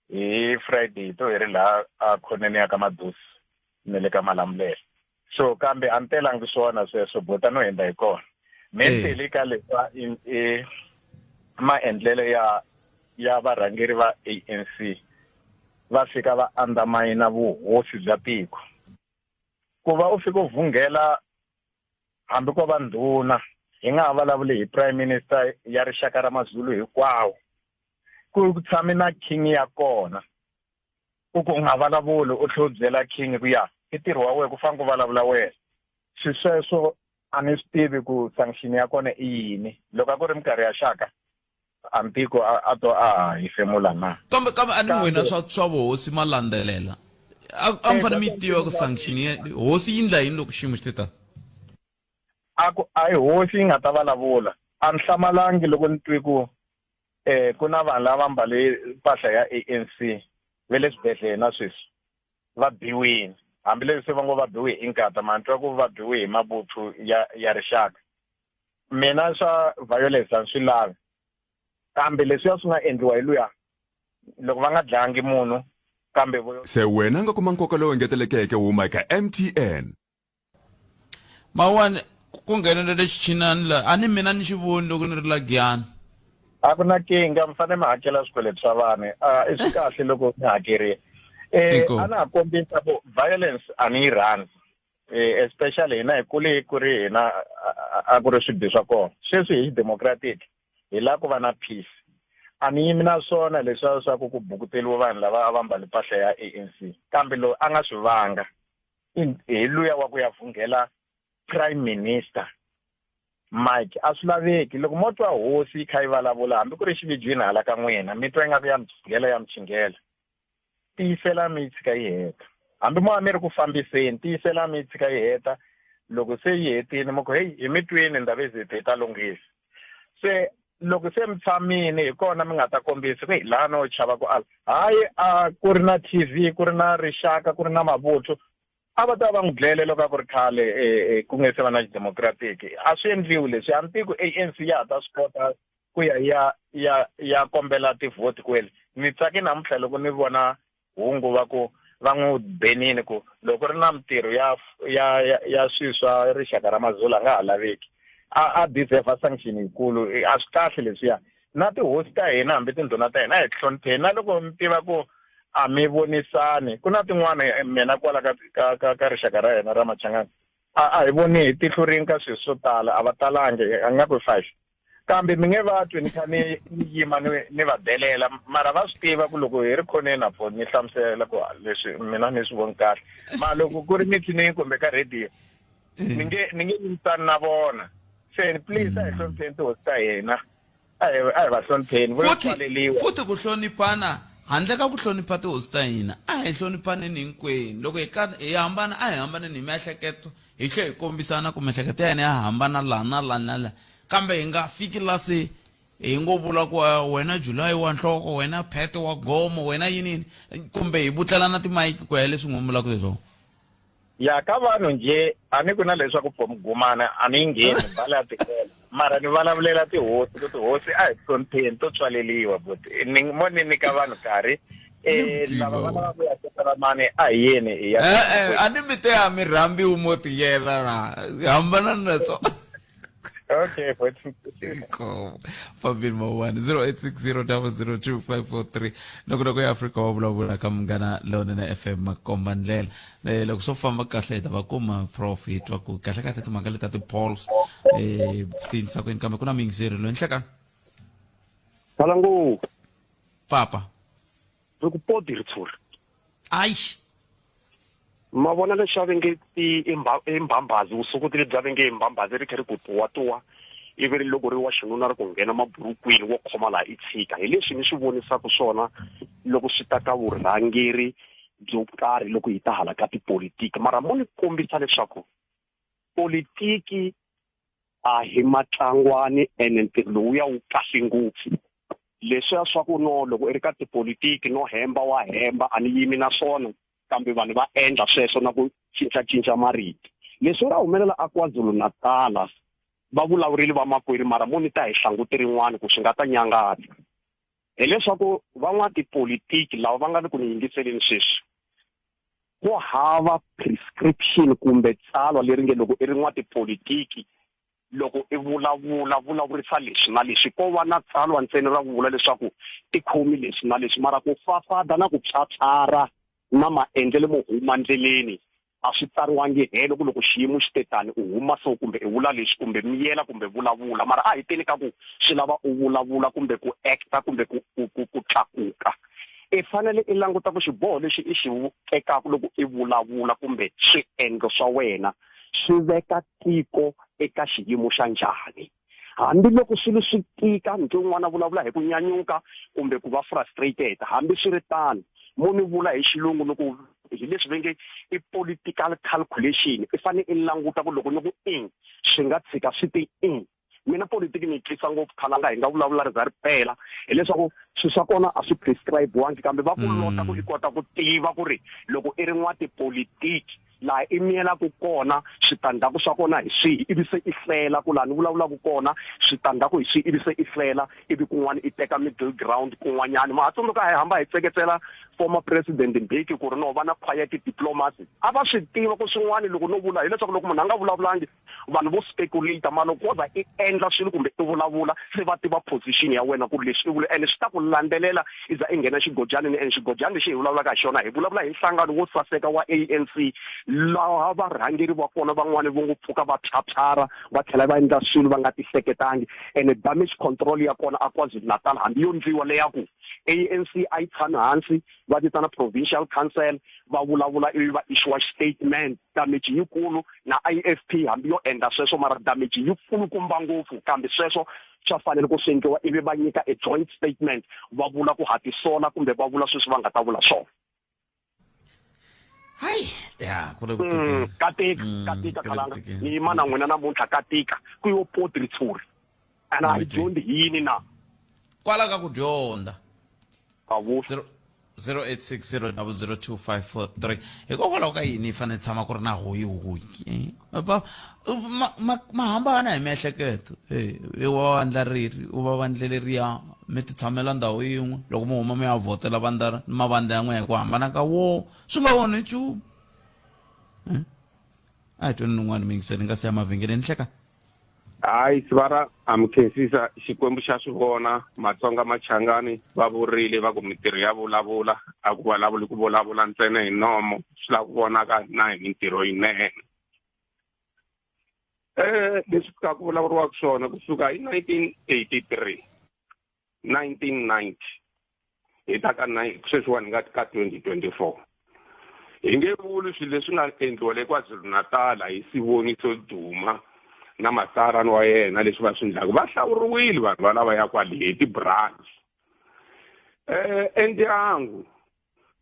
hi Friday to hi ri laha a khoneni ya ka Madusi na le ka Malamulele so kambe a ni telangi swona sweswo bota no hindza hi kona me ni tele ka leswa i maendlelo ya ya varhangeri va ANC va fika va undermine vuhosi bya tiko ku va u fika u vhunghela hambi ko va ndhuna hi nga ha vulavuli hi prime minister ya rixaka ra mazulu hinkwawo ku tshame na king ya kona u ku u nga vulavuli u tlhe u byela king ku ya i ntirho wa wena ku fanele ku vulavula wena xisweswo a ni swi tivi ku sanction ya kona i yini loko a ku ri minkarhi ya xaka a ni tivi ku a to a hefemula na kambe kambe a ni n'wina swa swa vuhosi ma landzelela a mi fanele mi yi tiva ku sanction ya hosi yi ndla yini loko xiyimo xi te tani a ku a hi hosi yi nga ta vulavula a ni hlamalangi loko ni twi ku eh ku na vanhu lava mbale mpahla ya ANC ve le swibedhlele na sweswi va biwile hambileswi se va ngo va biwe hi inkatha ma twa ku va biwe hi mavuthu ya ya rixaka mina swa violence a ni swi lavi kambe leswiya swi nga endliwa hi luya loko va nga dlayangi munhu kambe vo Se wena nga kuma nkoka lowu engetelekeke wo huma eka MTN. Mawani ku nghenelela xichinani la a ni mina ni xi voni loko ni ri la Giyani. A ku na kinga mi fanele mi hakela swikweleti swa vanhu i swi kahle loko mi hakerile a na ha kombisa ku violence a ni yi rhandzi especially hina hi kule ku ri hina a ku ri swibye swa kona sweswi hi xidemocratic hi lava ku va na peace a ni yimi na swona leswiya swa ku ku bukuteriwa vanhu lava a va mbale mpahla ya ANC kambe loyi a nga swi vanga hi luya wa ku ya vhunghela prime minister Mike a swi laveki loko mo twa hosi yi kha yi vulavula hambi ku ri xivijwini hala ka n'wina mi twa ingaku ya mi chinghela ya mi chinghela tiyisela mi yi tshika yi heta hambi mo va mi ri ku fambiseni tiyisela mi yi tshika yi heta loko se yi hetile mi ku heyi hi mi twini ndhavezitha yi ta lunghisa se loko se mi tshamile hi kona mi nga ta kombisa ku hi laha no chava ku ala hayi a ku ri na TV ku ri na rixaka ku ri na mavuthu a va ta va n'wi dlele loko a ku ri khale ku nge se va na xidemokratiki a swi endliwi leswi a ni tivi ku ANC ya ha ta swi kota ku ya ya ya ya kombela tivhoti kwele ni tsake namuntlha loko ni vona hungu va ku va n'wi benini ku loko ri na mintirho ya ya ya, ya swilo swa rixaka ra mazulu a nga ha laveki a a deserve sanction yikulu a swi kahle leswiya na tihosi ta hina hambi tindhuna ta hina a hi hlonipheni na loko mi tiva ku a mi vonisani ku na tin'wana mina kwala ka ka ka, ka rixaka ra hina ra machangani a a hi voni hi tihlo rin'we ka swilo swo tala a va talangi a nga ku five kambe mi nge va twi ni kha ni yima ni ni va delela mara va swi tiva ku loko hi ri khoneni na phone ni hlamusela ku leswi mina ni swi voni kahle ma loko ku ri mithinini kumbe ka radio ni nge ni nge yimisani na vona se please a hi hlonipheni tihosi ta hina a hi a hi va hlonipheni vo futhi futhi ku hloniphana handle ka ku hlonipha tihosi ta hina a hi hloniphaneni hinkwenu loko hi ka hi hambana a hi hambaneni hi miehleketo hi tlhe hi kombisana ku miehleketo ya hina ya hambana laha na laha na laha kambe hi nga fiki la se hi ngo vula ku ah, wena July wa nhloko wena Pete wa gomo wena yini yini kumbe hi vutlelana timayiki ku ya hi leswi n'wi vulaka leswo ya ka vanhu nje a ni ku na leswaku pfomugumana a ni yi ngheni bala ya tikela mara ni vulavulela tihosi ku tihosi a hi hlonipheni to tswaleliwa but ni mo ni nyika vanhu nkarhi eh lava va lava ku ya Saramani a hi yeni hi ya eh, eh a ni mi te a mi rhambiwi mo tiyela na hambana na tswo okay but Inkomo. Fambini mawani 0860002543 loko loko ya Afrika wa vulavula ka munghana lonene FM makomba ndlela eh loko swo famba kahle hi ta va kuma prof hi twa ku kahle kahle timhaka leta ti-polls eh ti yindisa kwini kambe ku na muyingiseri loyi nhlekani Malangu papa ri ku poti ritshuri ayi ma vona lexi a va nge i i mbhambazi vusokoti lebyi a va nge i mbhambazi ri kha ri ku tuwatuwa Ivi ri loko ri wa xinuna ri ku nghena maburukwini wo khoma laha i tshika. Hi leswi ni swi vonisaka swona loko swi ta ka vurhangeri byo karhi loko hi ta hala ka tipolitiki. Mara mo ni kombisa leswaku politiki a hi matlangwani ene ntirho lowuya wu kahle ngopfu. Leswiya swa ku no loko i ri ka tipolitiki no hemba wa hemba a ni yimi na swona kambe vanhu va endla sweswo na ku cincacinca marito. Leswi nga humelela a KwaZulu-Natal va vulavurile vamakwerhu mara mo ni ta hi hlanguti rin'wana ku swi nga ta nyangatsa. Hileswaku van'watipolitiki lava va nga le ku ni yingiseleni sweswi ku hava prescription kumbe tsalwa leri nge loko i ri n'watipolitiki loko i vulavula vulavurisa leswi na leswi ko va na tsalwa ntsena ra ku vula leswaku tikhomi leswi na leswi mara ku fafada na ku phyaphyara na maendlelo mo huma ndleleni a swi tsariwangi helo ku loko xiyimo xi te tani u huma so kumbe i vula leswi kumbe miyela kumbe vulavula mara a hi teni ka ku swi lava u vulavula kumbe ku acta kumbe ku ku ku, ku tlakuka i fanele i languta ku xiboho lexi i xi tekaka loko i vulavula kumbe swiendlo swa wena swi veka tiko eka xiyimo xa njhani hambiloko swilo swi tika nti un'wana vulavula hi ku nyanyuka kumbe ku va frustrated hambi swi ri tano mo ni vula hi xilungu loko hi leswi va nge i political calculation i fanele i languta ku loko ni ku in swi nga tshika swi ti in mina politiki ni yi twisa ngopfu khalanga hi nga vulavula ri za ri pela hileswaku swilo swa kona a swi prescribe-wangi kambe va ku lota ku i kota ku tiva ku ri loko i ri n'watipolitiki laha i miyelaka kona switandzhaku swa kona hi swihi ivi se i hlela ku laha ni vulavulaka kona switandzhaku hi swihi ivi se i hlela ivi kun'wana i teka middle ground kun'wanyana ma ha tsundzuka hi hamba hi tseketsela former president Mbeki ku ri no va na quiet diplomacy a va swi tiva ku swin'wana loko no vula hileswaku loko munhu a nga vulavulangi vanhu vo speculate mara loko wo za i endla swilo kumbe i vulavula se va tiva position ya wena ku ri leswi i vula ene swi ta ku landzelela i za i nghena xigojanini ene xigojani lexi hi vulavulaka hi xona hi vulavula hi nhlangano wo saseka wa ANC laha varhangeri va kona van'wani vo ngo pfuka va phyaphyara va tlhela va endla swilo va nga tihleketangi ene damage control ya kona a KwaZulu-Natal hambi yo ndliwa leya ku ANC a yi tshami hansi va vitana provincial council va vulavula ivi va issue statement damage yikulu na IFP hambi yo endla sweswo mara damage yi kulukumba ngopfu kambe sweswo swa fanele ku swi endliwa ivi va nyika a joint statement va vula ku ha tisola kumbe va vula sweswi va nga ta vula swona. Hayi ya ku le ku tikeni. Ka tika ka tika ku le ku khalanga tikeni. ni yima na n'wina namuntlha ka tika ku yo poti ritshuri and a hi dyondzi hi yini na kwala ka ku dyondza Kavula. 0860002543 hikokwalaho ka yini yi fanele tshama ku ri na hoyihoyi eh? Ma, ma, ma hambana hi miehleketo eh, i wa vandla reri u va vandla leriya mi ti tshamela ndhawu yin'we loko mi huma mi ya vhotela vandla mavandla ya n'wina hi ku hambana ka wo swi nga onhi nchumu eh? a hi tweni nin'wana miyingiseni nga si ya mavhengeleni hleka Hayi sivara a mi khensisa Xikwembu xa swi vona Matsonga Machangani va vurile va ku mintirho ya vulavula a ku vulavuli ku vulavula ntsena hi nomo swi lava ku vonaka na hi mintirho yinene eh leswi ka ku vulavuriwaka swona kusuka hi 1983 1990 hi ta ka sweswiwani hi nga ka 2024 hi nge vuli swilo leswi nga endliwa le KwaZulu-Natal hi Siboniso Duma na Matarani wa yena leswi va swi endlaka va hlawuriwile vanhu va lava ya kwale hi ti-branch eh endyangu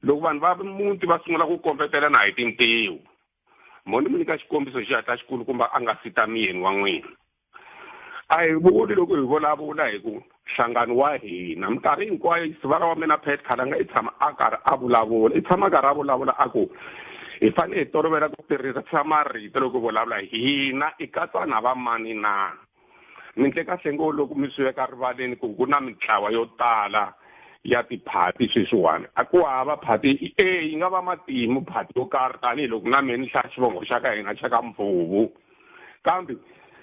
loko vanhu va muti va sungula ku kombetelana hi tintiho mo ni mi nyika xikombiso xi hatla xikulukumba a nga sita miyeni wa n'wina a hi vuli loko hi vulavula hi ku nhlangano wa hina minkarhi hinkwayo sivara wa mina Pat Khalanga i tshama a karhi a vulavula i tshama a karhi a vulavula a ku hi fanele hi tolovela ku tirhisa marito loko hi vulavula hina i katsa na va mani na mi ndle kahle ngo loko mi swi veka rivaleni ku ku na mintlawa yo tala ya tiphati sweswiwani a ku hava phati e yi nga va matimu phati yo karhi tanihiloko na mina ni hlaya xivongo xa ka hina xa ka Mvuvu kambe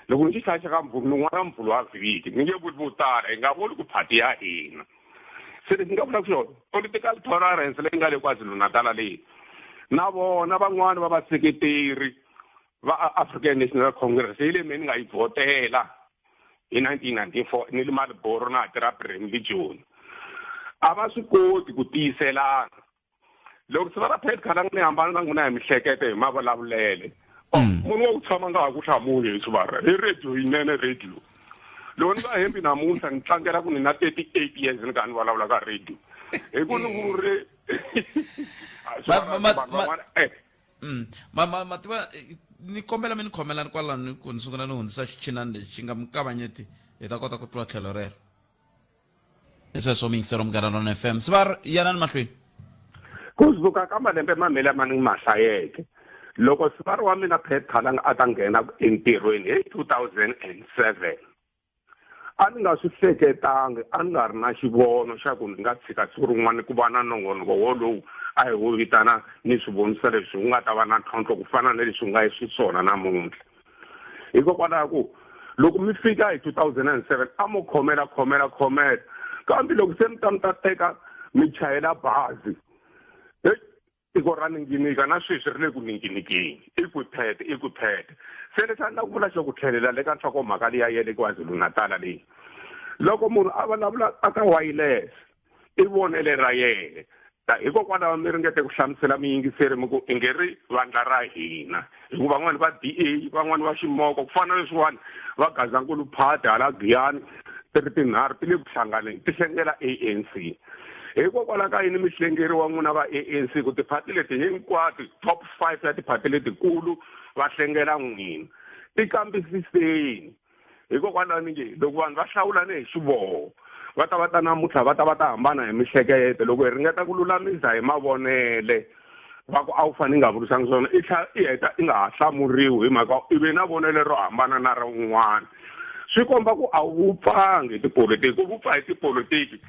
loko ni xi hlaya xa ka Mvuvu ni n'wana Mvulu wa vhiki ni nge vuli vo tala hi nga vuli ku phati ya hina se leswi ni nga vulaka swona political tolerance leyi nga le KwaZulu-Natal leyi na vona van'wani va vaseketeri va African National Congress hi leyi me ni nga yi vhotela hi 1994 ni le Marlboro na ha tirha Bramley Joni a va swi koti ku tiyiselana loko siva ra Pat Khalanga ni hambana na n'wina hi mihleketo hi mavulavulele munhu wa ku tshama nga ha ku hlamuli hi sivara hi radio yinene radio Loko ni nga hembi namuntlha ni tlangela ku ni na 38 years ni kha ni vulavula ka radio. Hi ku ni vuri Ma- ma ma ma tiva eh, ni kombela mi ni khomela ni kwalano ni ku ni sungula ni hundzisa xichinani lexi xi nga mi kavanyeti hi ta kota ku twa tlhelo rero hi sweswo miyingisero munghana lona fm sivar yanani mahlweni kusuka ka malembe mambirhi lama ni ma hlayeke loko sivari wa mina Pat Khalanga a ta nghena entirhweni hi 2007 a ni nga swi hleketangi a ni nga ri na xivono xa ku ni nga tshika siku rin'wana ku va na nongonoko wolowu a hi wu vitana ni swi vonisa leswi wu nga ta va na ntlhontlho ku fana na leswi nga xiswona namuntlha hikokwalaho ku loko mi fika hi 2007 a mo khomela khomela khomela kambe loko se mi ta mi ta teka mi chayela bazi heyi tiko ra ninginika na sweswi ri le ku ninginikeni i ku phete i ku phete se lexi a ni la ku vula xo ku tlhelela le ka nhlokomhaka liya ya le KwaZulu-Natal leyi loko munhu a vulavula a ka wireless i vonele ra yena hikokwalaho mi ringete ku hlamusela miyingiseri mi ku i nge ri vandla ra hina hikuva van'wani va D_A van'wani va ximoko ku fana na leswiwani va Gazankulu party hala Giyani ti ri tinharhu ti le ku hlanganeni ti hlengela A_N_C hikokwalaho ka yini mi hlengeriwa n'wina va A_N_C ku tiphati leti hinkwato top five ya tiphati letikulu va hlengela n'wina ti kambisiseni hikokwalaho ni nge loko vanhu va hlawulane hi xivoho va ta va ta namuntlha va ta va ta hambana hi mihleketo loko hi ringeta ku lulamisa hi mavonele va ku a wu fanele nga vurisangi swona i tlha i heta i nga ha hlamuriwi hi mhaka i ve na vonelo ro hambana na ra un'wana swi komba ku a wu vupfangi hi tipolitiki ku vupfa hi tipolitiki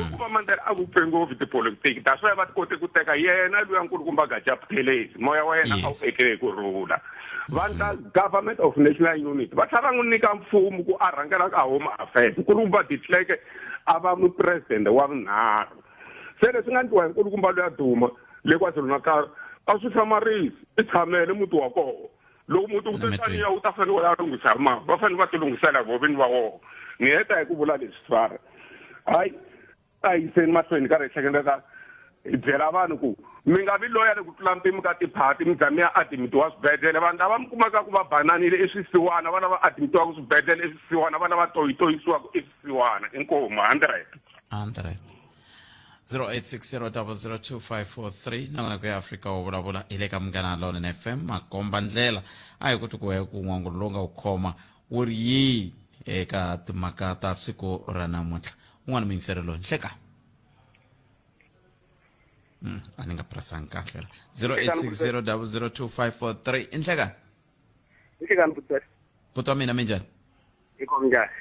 ku va Mandela a vupfe ngopfu tipolitiki that's why va ti kote ku teka yena luya nkulukumba Gaja Buthelezi moya wa yena a wu etlele hi ku rhula vandla government of national unity va tlhela va n'wi nyika mfumo ku a rhangela ka home affairs nkulukumba de Klerk a va mupresidente wa vunharhu se leswi nga ndliwa hi nkulukumba luya duma le KwaZulu-Natal a swi hlamarisi i tshamele muti wa kona loko muti wu taniya wu ta fanele wu ya lunghisa ma va fanele va ti lunghisela vo vini va wona ni heta hi ku vula leswi svara hayi a yiseni mahlweni ka ri hleketa hi byela vanhu ku mi nga vi loyale ku tlula mpimo ka tiphati mi za mi ya adimitiwa swibedhlele vanhu lava mi kumaka ku va bananile i swisiwana va lava adimitiwaka swibedhlele i swisiwana va lava toyitoyisiwaka i swisiwana inkomu 100 100 0860002543 nongonoko ya afrika wo vulavula hi le ka munghana lonene fm makomba ndlela a hi ku tikuwe ku n'wangulo lowu nga wu khoma wu ri yini eka timhaka ta siku ra namuntlha un'wana muyingiseri loyi nhleka a ni nga pressanga kahle la 0860002543 i nhleka Nhlekani buti. Buti wa mina minjhani? Iko minjhani?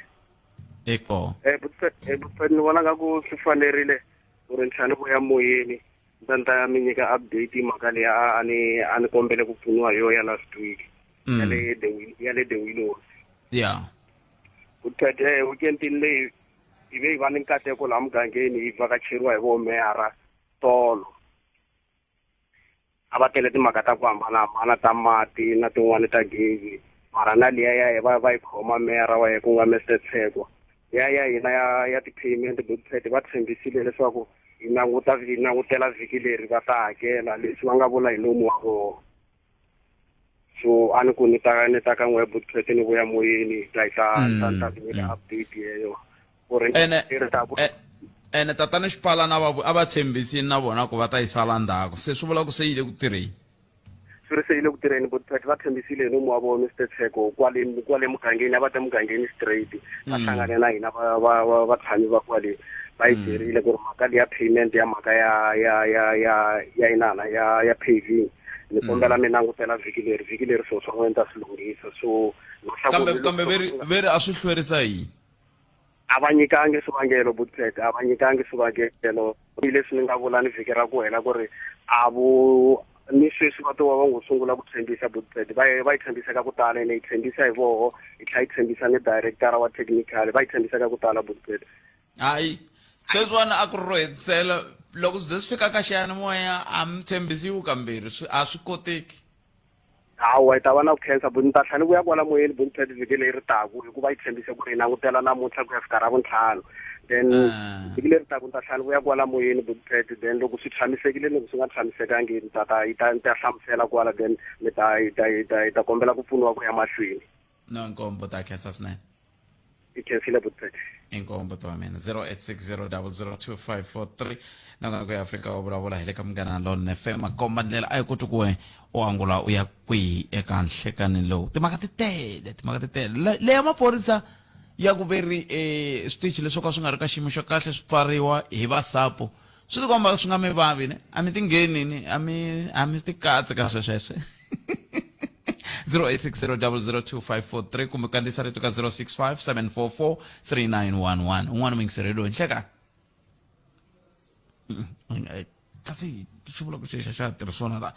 Iko. Eh buti eh buti ni vona nga ku swi fanerile ku ri ntlhanu vuya moyeni ndza ni ta mi nyika update mhaka leyi a ni a ni kombele ku pfuniwa hi yo ya last week ya le the ya le the Willows. Yeah. Buti eh weekend leyi hi ve hi va ni nkateko laha mugangeni hi vhakacheriwa hi vo meyara tolo. A va tele timhaka ta ku hambanahambana ta mati na tin'wani ta gezi mara na liya ya va va yi khoma meyara wa ye ku nga Mister Tshekwa ya ya hina ya ya ti-payment bookpad va tshembisile leswaku hi languta hi langutela vhiki leri va ta hakela leswi va nga vula hi nomu wa vona so a ni ku ni ta ni ta ka n'we bookpad ni vuya moyeni hi ta hi ta ta ta nyika update yeyo ku ri ene ri ta ku ene tatana xipalana va a va tshembisini na vona ku va ta yi sala ndzhaku se swi vula ku se yi le ku tirheni swi ri se yi le ku tirheni but va tshembisile hi nomu wa vona Mr Tsheko kwale kwale mugangeni a va ta mugangeni straight va hlangane na hina va va va va tshami va kwale va yi byerile ku ri mhaka liya payment ya mhaka ya ya ya ya ya inana ya ya paving ni kombela mi langutela vhiki leri vhiki leri swilo swa n'wina ni ta swi lunghisa so kambe kambe ve ri ve ri a swi hlwerisa yini A va nyikangi swivangelo Booklet, a va nyikangi swivangelo. Hi leswi ni nga vula ni vhiki ra ku hela ku ri a vo ni sweswi va to va va ngo sungula ku tshembisa Booklet, va va yi tshembisa ka ku tala ene yi tshembisa hi voho yi tlhela yi tshembisa ni director wa technical va yi tshembisa ka ku tala Booklet. Hayi sweswiwani a ku ri ro hetisela loko swi ze swi fika ka xiyanimoya a mi tshembisiwi kambirhi swi a swi koteki. Hawa hi ta va na ku khensa buti ni ta tlhela ni vuya kwala moyeni buti Pat vhiki leri taku hikuva yi tshembise ku ri hi langutela namuntlha ku ya fika ravuntlhanu then vhiki leri taku ni ta tlhela ni vuya kwala moyeni buti Pat then loko swi tshamisekile loko swi nga tshamisekangi ni ta ta yi ta ni ta hlamusela kwala then mi ta hi ta hi ta hi ta kombela ku pfuniwa ku ya mahlweni no nkombo ta khensa swinene. I khensile butpet. Inkombo to wa mina 0860002543 nongonoko ya Afrika wa vulavula hi le ka Munghana Lonene FM. Makomba ndlela a yi koti ku we u angula u ya kwihi eka nhlekani lowu. Timhaka ti tele, timhaka ti tele. Leya maphorisa ya ku ve ri switichi leswo ka swi nga ri ka xiyimo xa kahle swi pfariwa hi va SAPO. Swi tikomba swi nga mi vavi ne? A mi ti ngheni ni, a mi a mi ti katsi ka swesweswe. 0860002543 kumbe kandziyisa rito ka 0657443911. Un'wana muyingiseri loyi nhlekani. Kasi xi vula ku xi xa tirhisiwa la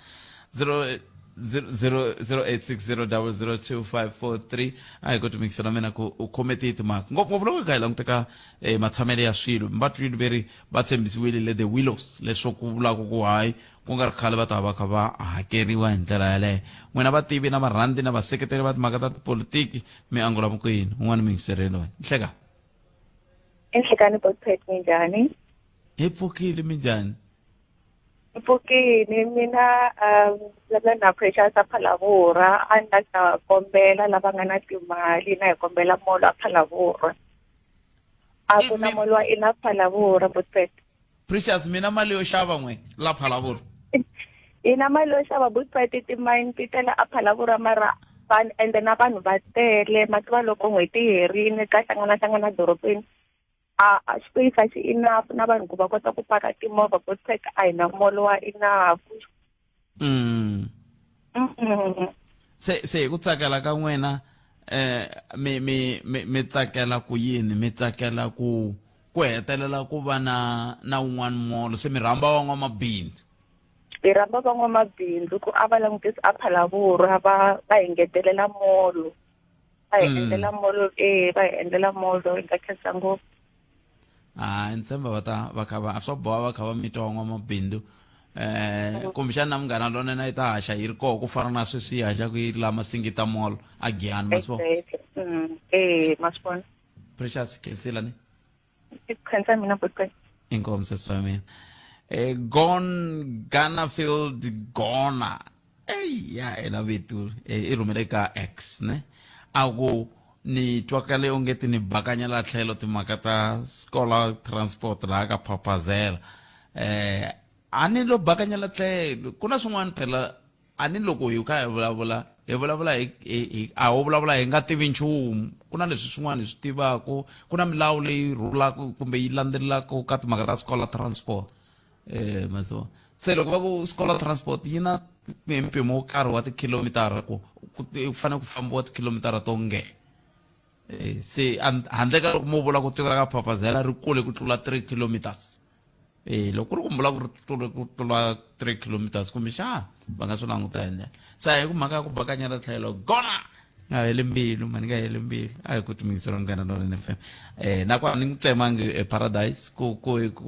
0860002543. A hi koti mixela mina ku u khome tihi timhaka, ngopfungopfu loko hi kha hi languta ka matshamelo ya swilo. Va twile ve ri va tshembisiwile le the Willows leswo ku vulaka ku hayi ku nga ri khale va ta va kha va hakeriwa hi ndlela yaleyo. N'wina vativi na varhandzi na vaseketeri va timhaka ta tipolitiki mi angula mukwini. Un'wana muyingiseri loyi, nhleka. Enhlekani Botpet, minjhani? Hi pfukile, minjhani? Pfukile mina. Vulavula na Precious a Phalavurwa. A ni la ta kombela lava nga na timali, na hi kombela molo a Phalavurwa. A ku na molo wa ina Phalavurwa, Botpet. Precious, mina mali yo xava n'we la Phalavurwa? Ina mali yo xava, Botpet. Timayini ti tele a Phalavurwa, mara vanhu ende na vanhu va tele. Ma tiva loko n'hweti yi herile ka hlangana hlangana dorobeni, a space a xi enough na vanhu ku va kota ku paka timovha. Botpet, a hi na molo wa enough. Se hi ku tsakela ka n'wina, mi mi mi mi tsakela ku yini? Mi tsakela ku hetelela ku va na wun'wana molo, se mi rhamba van'wamabindzu? Hi rhamba van'wamabindzu ku a va langutisi a Phalavurwa, va hi ngetelela molo, va hi endlela molo. Va hi endlela molo, hi nga khensa ngopfu. A ni tshemba va ta va kha va swa boha va kha va mi twa van'wamabindzu. Kumbexana na Munghana Lonene yi ta haxa yi ri koho ku fana na sweswi yi haxaku yi ri la Masingita Mall a Giyani, ma swi vona? Exactly. Eh, ma swi vona. Precious, khensile ni. Khensa mina, botpet. Inkomu sesi wa mina. Gon Ganafield Gona, ey ya ela vito, i rhumele ka X ne, a ku ni twakale onge ti ni bakanya la tlhelo timhaka ta scholar transport laha ka Phaphazela. A ni lo bakanya la tlhelo, ku na swin'wana phela. A ni loko hi kha hi vulavula, hi vulavula hi a ho vulavula hi nga tivi nchumu. Ku na leswi swin'wana hi swi tivaku, ku na milawu leyi rhulaka kumbe yi landzelelaka ka timhaka ta scholar transport. Maso se loko va ku scholar transport yi na mpimo wo karhi wa tikhilomitara, ku fanele ku fambiwa tikhilomitara to nge se handle ka loko mo vula ku tiko ra ka Phaphazela ri kule ku tlula 3 kilometers. Loko ku ri ku vula ku ri tlule ku tlula 3 kilometers, kumbexana va nga swi languta hi ndlela. Se a hi ku mhaka ya ku bakanyela tlhelo gona nga heli mbilu mani, nga heli mbilu. A hi ku timingiselo Munghana Lonene FM. Na ku a ni n'wi tsemangi Paradise ku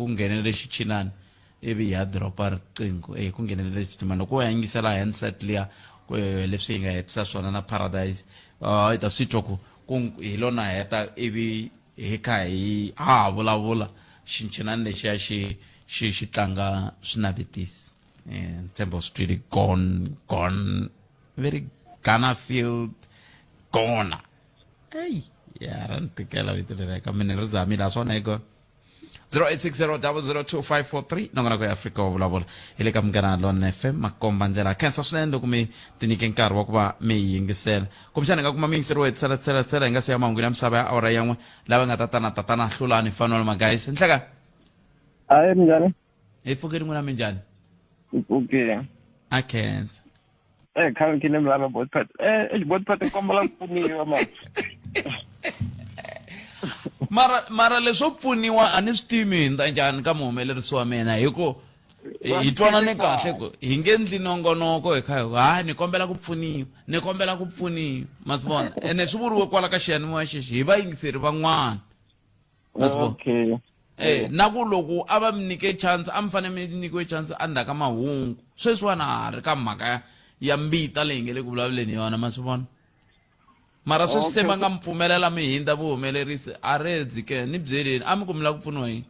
nghenele xichinani ivi hi ya dropa riqingho. Ku nghenelele xichinani loko u ya yingisela handset liya, leswi hi nga hetisa swona na Paradise, hi ta swi twa ku hi lona heta ivi hi kha hi ha ha vulavula xinchinani lexiya xi tlanga swinavetisi. Ntshembo swi twile. Gone gone very Ganafield gona. Eyi ya ra ni tikela vito leri ka mina, ri zamile a swona hi kona. 0860002543 nongonoko ya Afrika wa vulavula hi le ka Munghana Lonene FM makomba ndlela. Khensa swinene loko mi tinyike nkarhi wa ku va mi yi yingisela. Kumbexana hi nga kuma miyingiseri wo hetisela tsela tsela hi nga siya mahungwini ya misava ya awara yan'we lava nga tatana tatana Hlulani Fanuel Magayisi. Nhleka. Hayi, minjhani? Hi pfukile, n'wina minjhani? Hi pfukile. A khensa. Khale kile mi lava botpet. Botpet kombela ku pfuniwa mani. Mara leswo pfuniwa a ni swi tivi mi hundza njhani ka muhumelerisi wa mina, hi ku hi twanane kahle ku hi nge ndli nongonoko hi kha hi ku hayi ni kombela ku pfuniwa, ni kombela ku pfuniwa, ma swi vona? Ene swi vuriwe kwala ka xiyanimoya xexi hi vayingiseri van'wana, ma swi vona? Okay. Na ku loko a va mi nyike chance, a mi fanele mi nyikiwe chance endzhaku ka mahungu. Sweswiwani a ha ri ka mhaka ya mbita leyi nge le ku vulavuleni yona, ma swi vona? Mara sweswi se va nga mi pfumelela mi hindza vuhumelerisi a redzi ke ni byeleni, a mi ku mi lava ku pfuniwa yini?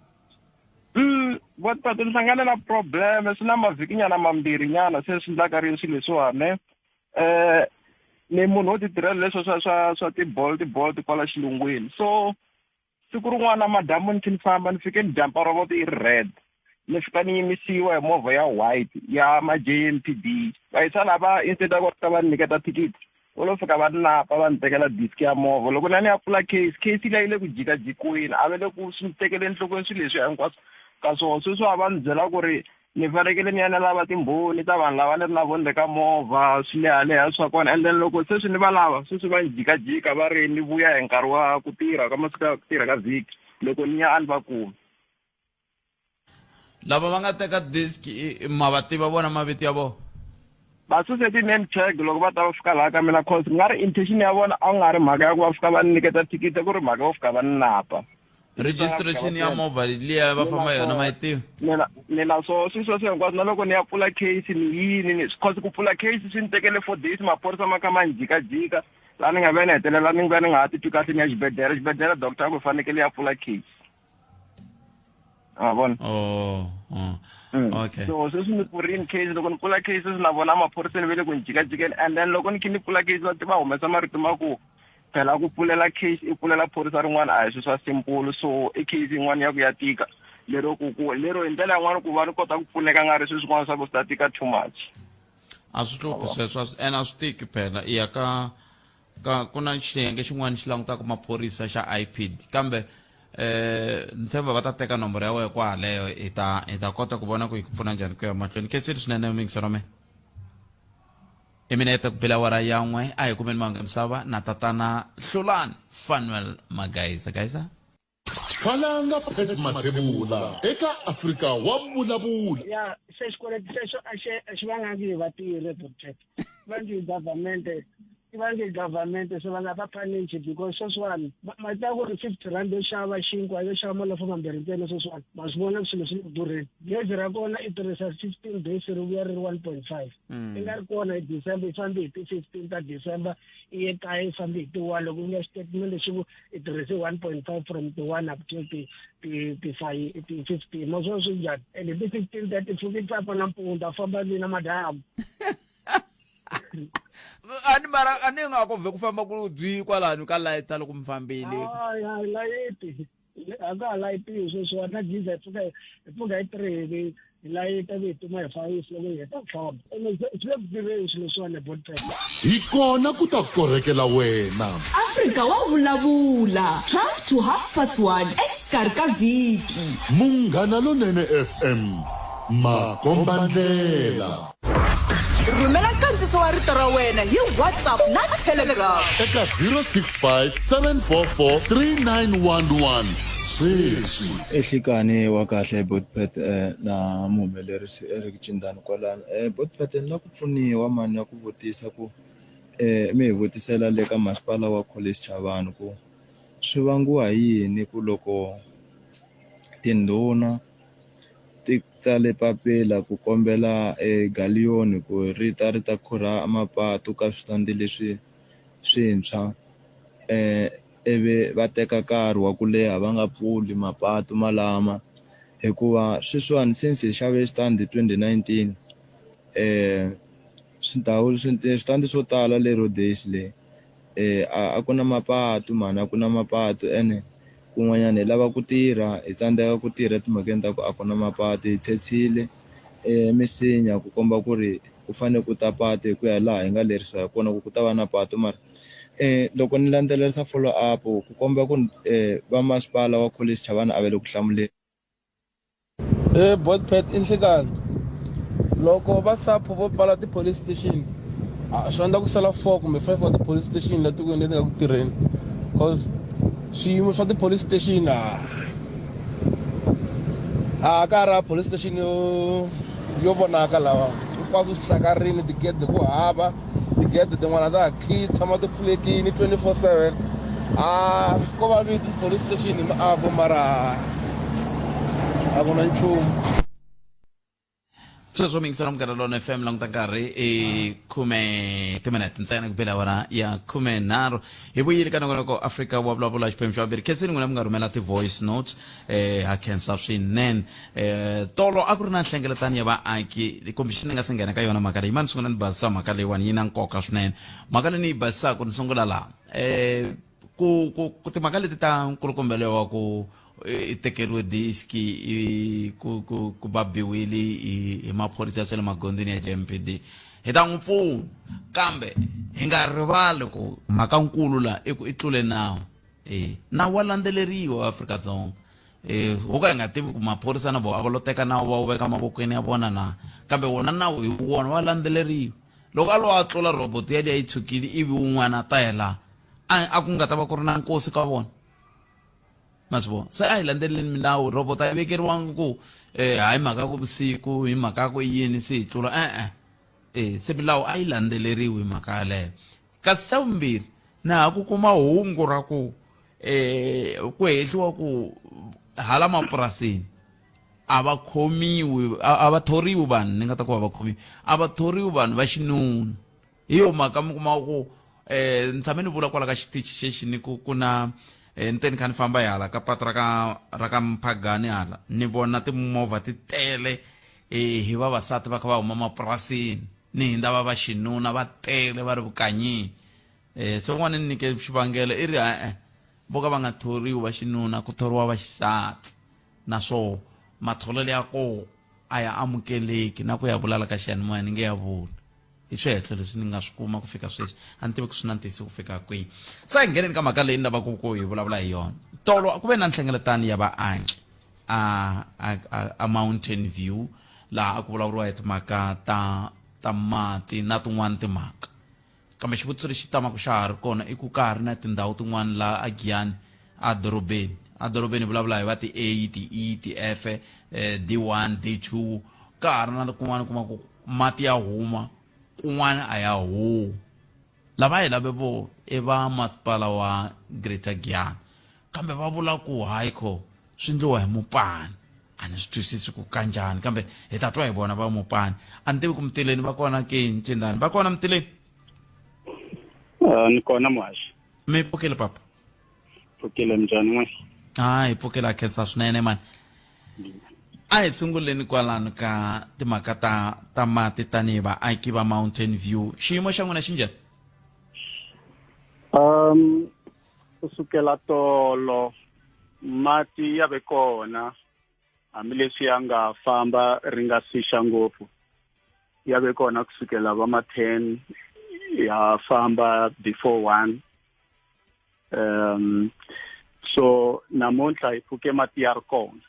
Botpet, ni hlangane na problem swi na mavhiki nyana mambirhi nyana se swi ndlaka ri swilo leswiwani. Ni munhu wo ti tirhela leswo swa swa swa ti-bolt bolt kwala xilungwini. So siku rin'wana madyambu ni khe ni famba ni fike ni jampa roboto yi ri red. Ni fika ni yimisiwa hi movha ya white ya ma J_M_P_D. Va yisa lava instead ya ku va fika va ni nyiketa thikithi va lo fika va ni napa va ni tekela disk ya movha. Loko na ni ya pfula case, case liya yi le ku jikajikiweni a va le ku swi ni tekele enhlokweni swilo leswiya hinkwaswo ka swona. Sweswi va ni byela ku ri ni fanekele ni ya ni lava timbhoni ta vanhu lava ni ri na vona le ka movha swi lehaleha swa kona and then loko sweswi ni va lava sweswi va ni jikajika va ri ni vuya hi nkarhi wa ku tirha ka masiku ya ku tirha ka vhiki loko ni ya a ni va kumi. Lava va nga teka disk ma va tiva vona mavito ya vona? Va suse ti-name tag loko va ta va fika laha ka mina cause ku nga ri intention ya vona a ku nga ri mhaka ya ku va fika va ni nyiketa thikithi a ku ri mhaka yo fika va ni napa. Registration ya movha liya va famba yona ma yi tiva? Ni na ni na swoho swilo sweswo hinkwaswo na loko ni ya pfula case ni yini ni cause ku pfula case swi ni tekele 4 days maphorisa ma kha ma ni jikajika laha ni nga vuya ni hetelela ni vuya ni nga ha titwi kahle ni ya xibedhlele xibedhlele doctor a ku fanekele ya pfula case. Ma vona? Oh, oh. Okay. So sweswi ni pfurini case loko ni pfula case sweswi na vona maphoriseni va le ku ni jikajikeni and then loko ni khe ni pfula case va va humesa marito ma ku phela ku pfulela case i pfulela phorisa rin'wana a hi swilo swa simple so i case yin'wana ya ku ya tika lero ku ku lero hi ndlela yin'wana ku va ni kota ku pfuneka nga ri swilo swin'wana swa ku swi ta tika too much. A swi hluphi sweswo a swi ene a swi tiki phela i ya ka ka ku na xiyenge xin'wana xi langutaka maphorisa xa IPID kambe eh ni tshemba va ta teka nomboro ya wena kwaleyo hi ta hi ta kota ku vona ku hi ku pfuna njhani ku ya mahlweni khensile swinene muyingiseri wa mina i minete ku bela awara ya n'we a hi kumeni mahungu ya misava na tatana hlulani fanuel magayisa gayisa Khalanga Pat Mathebula eka Afrika wa vulavula. Ya se xikweleti xexo a xi a xi vangangi hi vatirhi Bobcat vangi hi government i vangi hi government se va nga va punish because sweswiwani ma tiva ku ri 50 rand yo xava xinkwa yo xava malofo mambirhi ntsena sweswiwani ma swi vona ku swilo swi le ku durheni gezi ra kona i tirhisa 15 days ri vuya ri ri 1.5 i nga ri kona hi December i fambe hi ti 15 ta December i ye kaya i fambe hi ti 1 loko u nga xitatimende lexi ku i tirhise 1.5 from ti 1 up till ti ti ti five ti 15 ma swo swi njhani and hi ti 15 ta ti pfuki papa nampundzu a famba ni na madamu a ni mara a ni nga ku vhe ku famba ku byi kwalano ka layita loko mi fambile hayi hayi layiti a ka ha layitiwi sweswiwa na giza hi pfuka hi pfuka hi 3 hi hi layita ku hi tuma hi fayisi loko hi heta ku famba ene swi le ku tiveni swilo leswiwani botpet Hi kona ku ta korhekela wena. Afrika wa vulavula 12 to half past 1 exikarhi ka vhiki. Munghana Lonene FM, makombandlela. Rhumela nkandziso wa rito ra wena hi WhatsApp na Telegram. Eka 065 744 3911 sweswi. Ehlikani wa kahle Botpet na muhumelerisi Eric Cindani kwalano. Botpet ni la ku pfuniwa mani na ku vutisa ku mi hi vutisela le ka masipala wa Collins Chavani ku swi vangiwa hi yini ku loko tindhuna ti tsale papila ku kombela Galiyoni ku ri ta ri ta khurha mapatu ka switandi leswi swintshwa ivi va teka nkarhi wa ku leha va nga pfuli mapatu malama hikuva sweswiwani since hi xave xitandi 2019 swindhawu switandi swo tala le Rhodes le a ku na mapatu mhani a ku na mapatu ene kun'wanyana hi lava ku tirha hi tsandzeka ku tirha etimhakeni ta ku a ku na mapatu hi tshetshile misinya ku komba ku ri ku fanele ku ta patu hi ku ya laha hi nga lerisiwa hi kona ku ku ta va na patu mara loko ni landzelerisa follow up ku komba ku va masipala wa Collins Chavani a va le ku hlamuleni. He Botpet i nhlikani loko va SAPO vo pfala ti-police station a swi endla ku sala 4 kumbe 5 wa ti-police station la tikweni leti nga ku tirheni cause swiyimo swa ti-police station a a ka ha ri police station yo yo vonaka lawa hinkwaswo swi hlakarini tigede ku hava tigede tin'wana ta ha khiyi tshama ti pfulekini 24/7 a ko va viti police station hi miako mara a ku na nchumu. Sweswo mi yingisela Munghana Lonene FM. Languta nkarhi i khume timinete ntsena ku bela awara ya 13. Hi vuyile ka nongonoko Afrika wa Vulavula, xiphemu xa vumbirhi. Khenseni n'wina mi nga rhumela ti-voice notes, ha khensa swinene. Tolo a ku ri na nhlengeletano ya vaaki. Kumbexana ni nga se nghena ka yona mhaka leyi, ma ni sungula ni basisa mhaka leyiwani, yi na nkoka swinene mhaka leyi ni yi basisaka. Ni sungula laha ku timhaka leti ta nkulukumbelo wa ku i tekeriwe diski, i ku va biwile hi maphorisa ya swa le magondzweni ya JMPD. Hi ta n'wi pfuna, kambe hi nga rivali ku mhaka nkulu la i ku i tlule nawu. Nawu wa landzeleriwa Afrika-Dzonga. Ho ka hi nga tivi ku maphorisa na vona a va lo teka nawu va wu veka mavokweni ya vona na, kambe wona nawu hi wona wa landzeleriwa. Loko a lo a tlula robot yaliya yi tshukile, ivi wun'wana a ta ya laha, a ku nga ta va ku ri na nkosi ka vona. Ma swi vona? Se a hi landzeleleni milawu. Robot a yi vekeriwangi ku hayi mhaka ku vusiku, hi mhaka ku yini se hi tlula, e-e. Se milawu a yi landzeleriwi hi mhaka yaleyo. Kasi xa vumbirhi, na ha ku kuma hungu ra ku ku hehliwa ku hala mapurasini a va khomiwi, a va thoriwi vanhu, ni nga ta ku va va khomiwi, a va thoriwi vanhu va xinuna. Hi yo mhaka mi kuma ku ni tshame ni vula kwala ka xitichi xexi, ni ku ku na ni te ni kha ni famba hi hala ka patu ra ka Mphagani hala, ni vona timovha ti tele hi vavasati va kha va huma mapurasini, ni hindza va va xinuna va tele va ri vukanyini. Se un'wana ni nyike xivangelo, i ri e-e, vo ka va nga thoriwi va xinuna, ku thoriwa va xisati, naswo matholelo ya koho a ya amukeleki. Na ku ya vulala ka xiyanimoya ni nge ya vula hi swihehlo leswi ni nga swi kuma ku fika sweswi, a ni tivi ku swi na ntiyiso ku fika kwihi. Se a hi ngheneni ka mhaka leyi ni lavaka ku hi vulavula hi yona. Tolo a ku ve na nhlengeletano ya vaaki a Mountain View, laha a ku vulavuriwa hi timhaka ta mati na tin'wana timhaka. Kambe xivutiso lexi tamaka xa ha ri kona i ku ka ha ri na tindhawu tin'wana laha a Giyani a dorobeni, a dorobeni vulavula hi va ti-A, ti-E, ti-F, D1, D2, ka ha ri na kun'wana kuma ku mati ya huma, kun'wana a ya humi. Lava hi lave vo i va masipala wa Greater Giyani, kambe va vula ku hayi kho swi ndliwa hi Mopani. A ni swi twisisi ku kanjhani, kambe hi ta twa hi vona va Mopani. A ni tivi ku Mutileni va kona ke? Ncindani va kona Mutileni? Ni kona muhaxi. Mi pfukile papa? Pfukile, minjhani n'we? A hi pfukile, a khensa swinene mani. A hi sunguleni kwalano ka timhaka ta mati. Tanihi vaaki va Mountain View, xiyimo xa n'wina xi njhani? Kusukela tolo mati ya ve kona, hambileswi ya nga famba ri nga sixa ngopfu. Ya ve kona kusukela va ma 10, ya famba before 1. So namuntlha hi pfuke mati ya ri kona,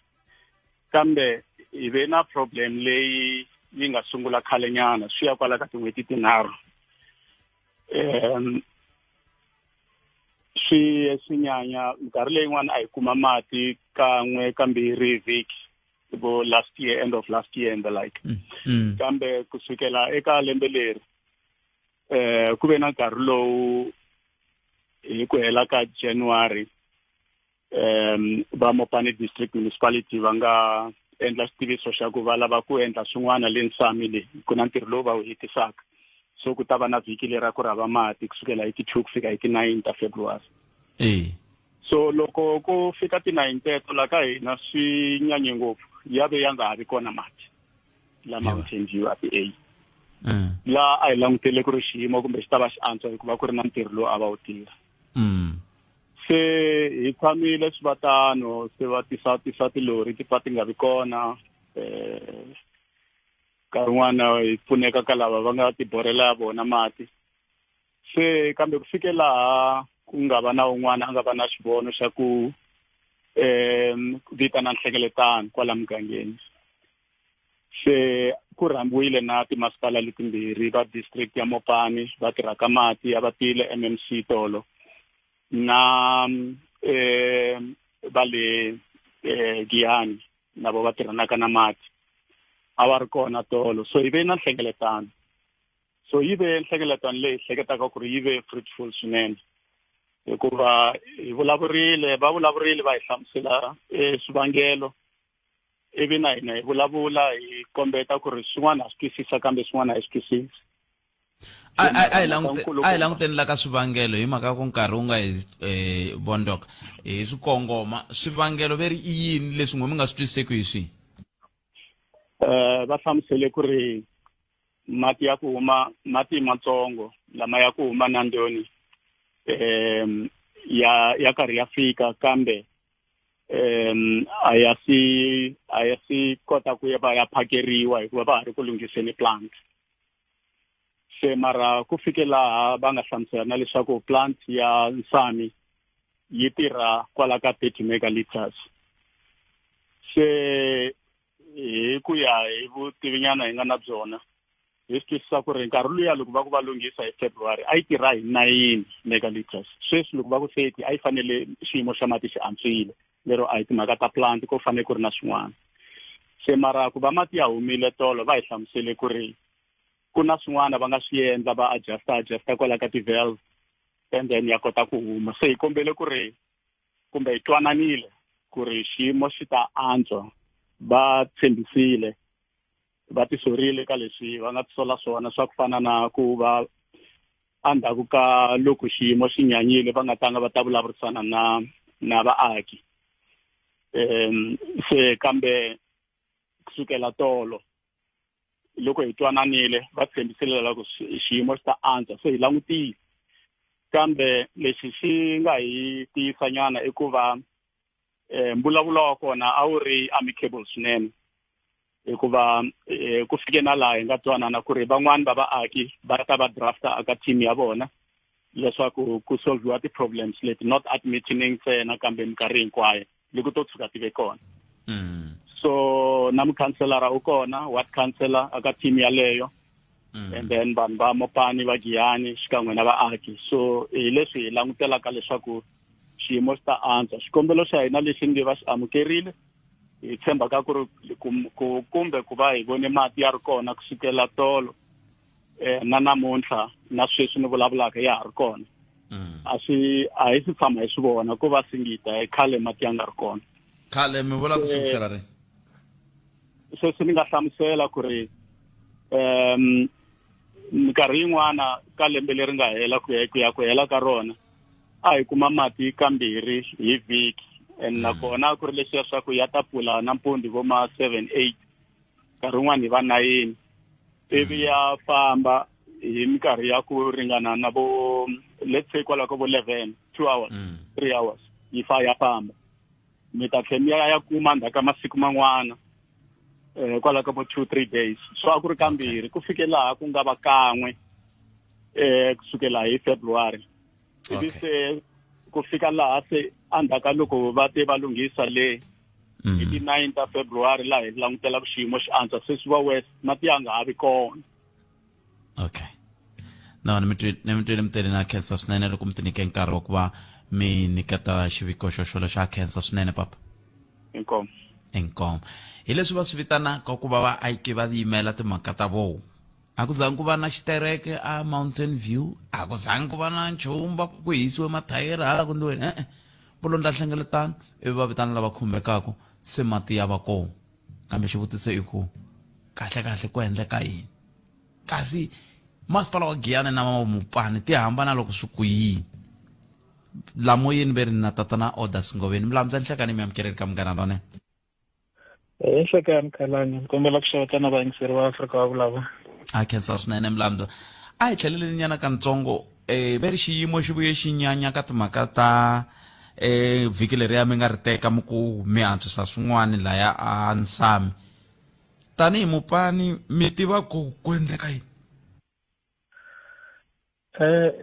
kambe hi ve na problem leyi yi nga sungula khalenyana, swi ya kwala ka tin'hweti tinharhu. Swi swi nyanya minkarhi leyin'wana a hi kuma mati kan'we kambirhi hi vhiki, vo last year, end of last year and the like. Kambe kusukela eka lembe leri ku ve na nkarhi lowu hi ku hela ka January, va Mopani District Municipality va nga endla xitiviso xa ku va lava ku endla swin'wana le Nsami le, ku na ntirho lowu va wu hetisaka, so ku ta va na vhiki leri ra ku rhava mati kusukela hi ti-2 ku fika hi ti-9 ta February. So loko ku fika ti-9 teto, la ka hina swi nyanye ngopfu, ya ve ya nga ha vi kona mati la Mountain View a ti-A. La a hi langutele ku ri xiyimo kumbe xi ta va xi antswa hikuva ku ri na ntirho lowu a va wu tirha. Se hi tshamile swi va tano, se va tisa tilori, ti pfa ti nga vi kona. Nkarhi wun'wana hi pfuneka ka lava va nga tiborela ya vona mati. Se kambe ku fike laha ku nga va na un'wana a nga va na xivono xa ku vitana nhlengeletano kwala mugangeni. Se ku rhambiwile na timasipala letimbirhi va district ya Mopani va tirhaka mati, a va tile MMC tolo, na va le Giyani na vo va tirhanaka na mati a va ri kona tolo. So hi ve na nhlengeletano, so yi ve nhlengeletano leyi hleketaka ku ri yi ve fruitful swinene, hikuva hi vulavurile, va vulavurile, va hi hlamusela swivangelo. Ivi na hina hi vulavula hi kombeta ku ri swin'wana ha swi twisisa kambe swin'wana a hi swi twisisi. A hi langute a hi languteni la ka swivangelo hi mhaka ku nkarhi wu nga hi vondoka hi swi kongoma swivangelo ve ri i yini leswi n'we mi nga swi twisiseki hi swihi? Va hlamusele ku ri mati ya ku huma mati matsongo lama ya ku huma nandoni ya karhi ya fika kambe a ya si a ya si kota ku ya va ya phakeriwa hikuva va ha ri ku lunghiseni plant. Se mara ku fike laha va nga hlamusela na leswaku plant ya Nsami yi tirha kwala ka 30 megaliters. Se hi ku ya hi vutivinyana hi nga na byona hi swi twisisa ku ri nkarhi luya loko va ku va lunghisa hi February a yi tirha hi 9 megaliters. Sweswi loko va ku 30 a yi fanele xiyimo xa mati xi antswile, lero a hi timhaka ta plant ko fanele ku ri na swin'wana. Se mara ku va mati ya humile tolo va hi hlamusele ku ri ku na swin'wana va nga swi endla va adjusta kwala ka ti-valve and then ya kota ku huma. Se hi kombele ku ri kumbe hi twananile ku ri xiyimo xi ta antswa, va tshembisile va tisorile ka leswi va nga tisola swona swa ku fana na ku va endzhaku ka loko xiyimo xi nyanyile va nga tanga va ta vulavurisana na vaaki. Se kambe kusukela tolo loko hi twananile va tshembisile leswaku xiyimo xi ta antswa, se hi langutile. Kambe lexi xi nga hi tiyisanyana i ku va mbulavulo wa kona a wu ri amicable swinene, hikuva ku fike na laha hi nga twanana ku ri van'wani va vaaki va ta va drafta aka team ya vona leswaku ku solviwa ti-problems leti, not at meeting ntsena kambe minkarhi hinkwayo loko to tshuka ti ve kona. So na mukhanselara u kona, ward councillor aka team yaleyo, and then vanhu va Mopani va Giyani xikan'we na vaaki. So hi leswi hi langutelaka leswaku xiyimo xi ta antswa. Xikombelo xa hina lexi nge va xi amukerile, hi tshembaka ku ri kumbe ku va hi vone mati ya ri kona kusukela tolo na namuntlha na sweswi ni vulavulaka ya ha ri kona. A swi a hi si tshama hi swi vona ku va singita hi khale mati ya nga ri kona. Khale mi vula ku sukisela rini? Sweswi ni nga hlamusela ku ri minkarhi yin'wana ka lembe leri nga hela ku ya ku hela ka rona a hi kuma mati kambirhi hi vhiki, and nakona ku ri leswiya swa ku ya ta pfula nampundzu vo ma 7 8, nkarhi wun'wani hi va 9, ivi ya famba hi minkarhi ya ku ringana na vo let's say kwalaho ka vo 11, 2 hours, 3 hours yi fa ya famba. Mi ta tlhela mi ya kuma ndzhaku ka masiku man'wana kwalaho ka vo 2 3 days. So a ku ri kambirhi ku fike laha ku nga va kan'we kusukela hi February. Ivi se ku fika laha se endzhaku ka loko va te va lunghisa le hi ti 9 ta February laha hi langutela ku xiyimo xi antswa, se swi va worse, mati ya nga ha vi kona. Okay. No, ni mi twile mi tele na khensa swinene loko mi ti nyike nkarhi wa ku va mi nyiketa xiviko xo xolexo. A khensa swinene papa. Inkomu. Inkomu. Hi leswi va swi vitanaka ku va vaaki va yimela timhaka ta voho. A ku zangi ku va na xitereke a Mountain View, a ku zangi ku va na nchumu va ku hisiwe mathayere hala ku ndliweni. E-e. Vo londla nhlengeletano ivi va vitana lava khumbekaka, se mati ya va kona. Kambe xivutiso i ku kahle-kahle ku endleka yini? Kasi masipala wa Giyani na Mopani ti hambana loko swi ku yini? Lamoyeni ve ri na tatana Orders Ngoveni. Milambyani nhlekani mi amukeleni ka Munghana Lonene. Nhlekani Khalanga, ni kombela ku xeweta na vayingiseri va Afrika wa vulavula. A khensa swinene Mlambo. A hi tlheleleni nyana kantsongo ve ri xiyimo xi vuye xi nyanya ka timhaka ta vhiki leriya mi nga ri teka mi ku mi antswisa swin'wana laya a Nsami. Tanihi Mopani mi tiva ku ku endleka yini?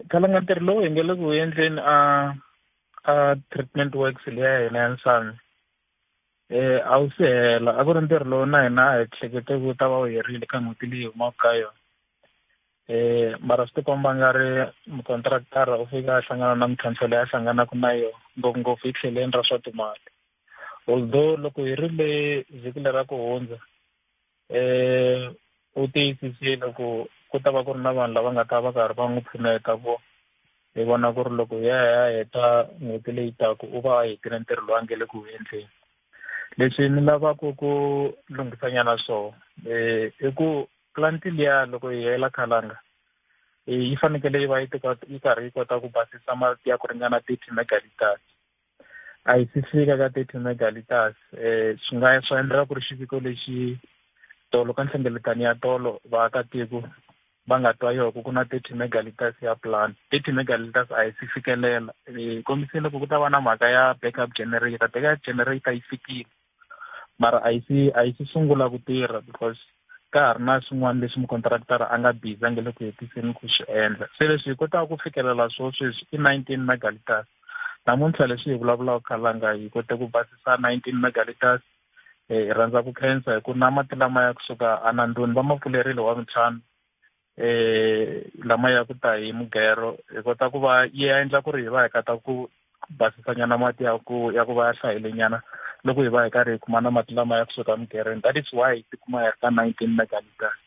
Khalanga, ntirho lowu hi nga le ku endleni a treatment works liya ya hina ya Nsami a wu se hela. A ku ri ntirho lowu na hina a hi hlekete ku ta va wu herile ka n'hweti leyi humaka ka yona, mara swi tikomba nga ri mukontraktara u fika a hlangana na mintlhontlho leyi a hlanganaka na yona ngopfungopfu hi tlheleni ra swa timali. Although loko hi ri le vhiki lera ku hundza u tiyisisile ku ku ta va ku ri na vanhu lava nga ta va karhi va n'wi pfuneta ku hi vona ku ri loko hi ya hi ya heta n'hweti leyi taka u va a hetile ntirho lowu a nge le ku wu endleni. Leswi ni lavaka ku lunghisanyana swona i ku plant liya loko yi hela Khalanga yi fanekele yi va yi tika yi karhi yi kota ku basisa mati ya ku ringana 30 megaliters. A yi si fika ka 30 megaliters, swi nga swi endleka ku ri xiviko lexi tolo ka nhlengeletano ya tolo vaakatiko va nga twa yoho ku ku na 30 megaliters ya plant. 30 megaliters a yi si fikelela. Hi kombisile ku ku ta va na mhaka ya backup generator. Backup generator yi fikile mara a yi si a yi si sungula ku tirha because ka ha ri na swin'wana leswi mukontraktara a nga busy a nge le ku hetiseni ku swi endla. Se leswi hi kotaka ku fikelela swo sweswi i 19 megaliters. Namuntlha leswi hi vulavulaka Khalanga hi kote ku basisa 19 megaliters. Hi rhandza ku khensa hi ku na mati lama ya kusuka eNandoni va ma pfulerile wa vuntlhanu, lama ya ku ta hi mugero, hi kota ku va yi endla ku ri hi va hi kota ku basisanyana mati ya ku ya ku va ya hlayile nyana loko hi va hi karhi hi kuma na mati lama ya kusuka emugerweni. That is why hi tikuma hi ri ka 19 megaliters.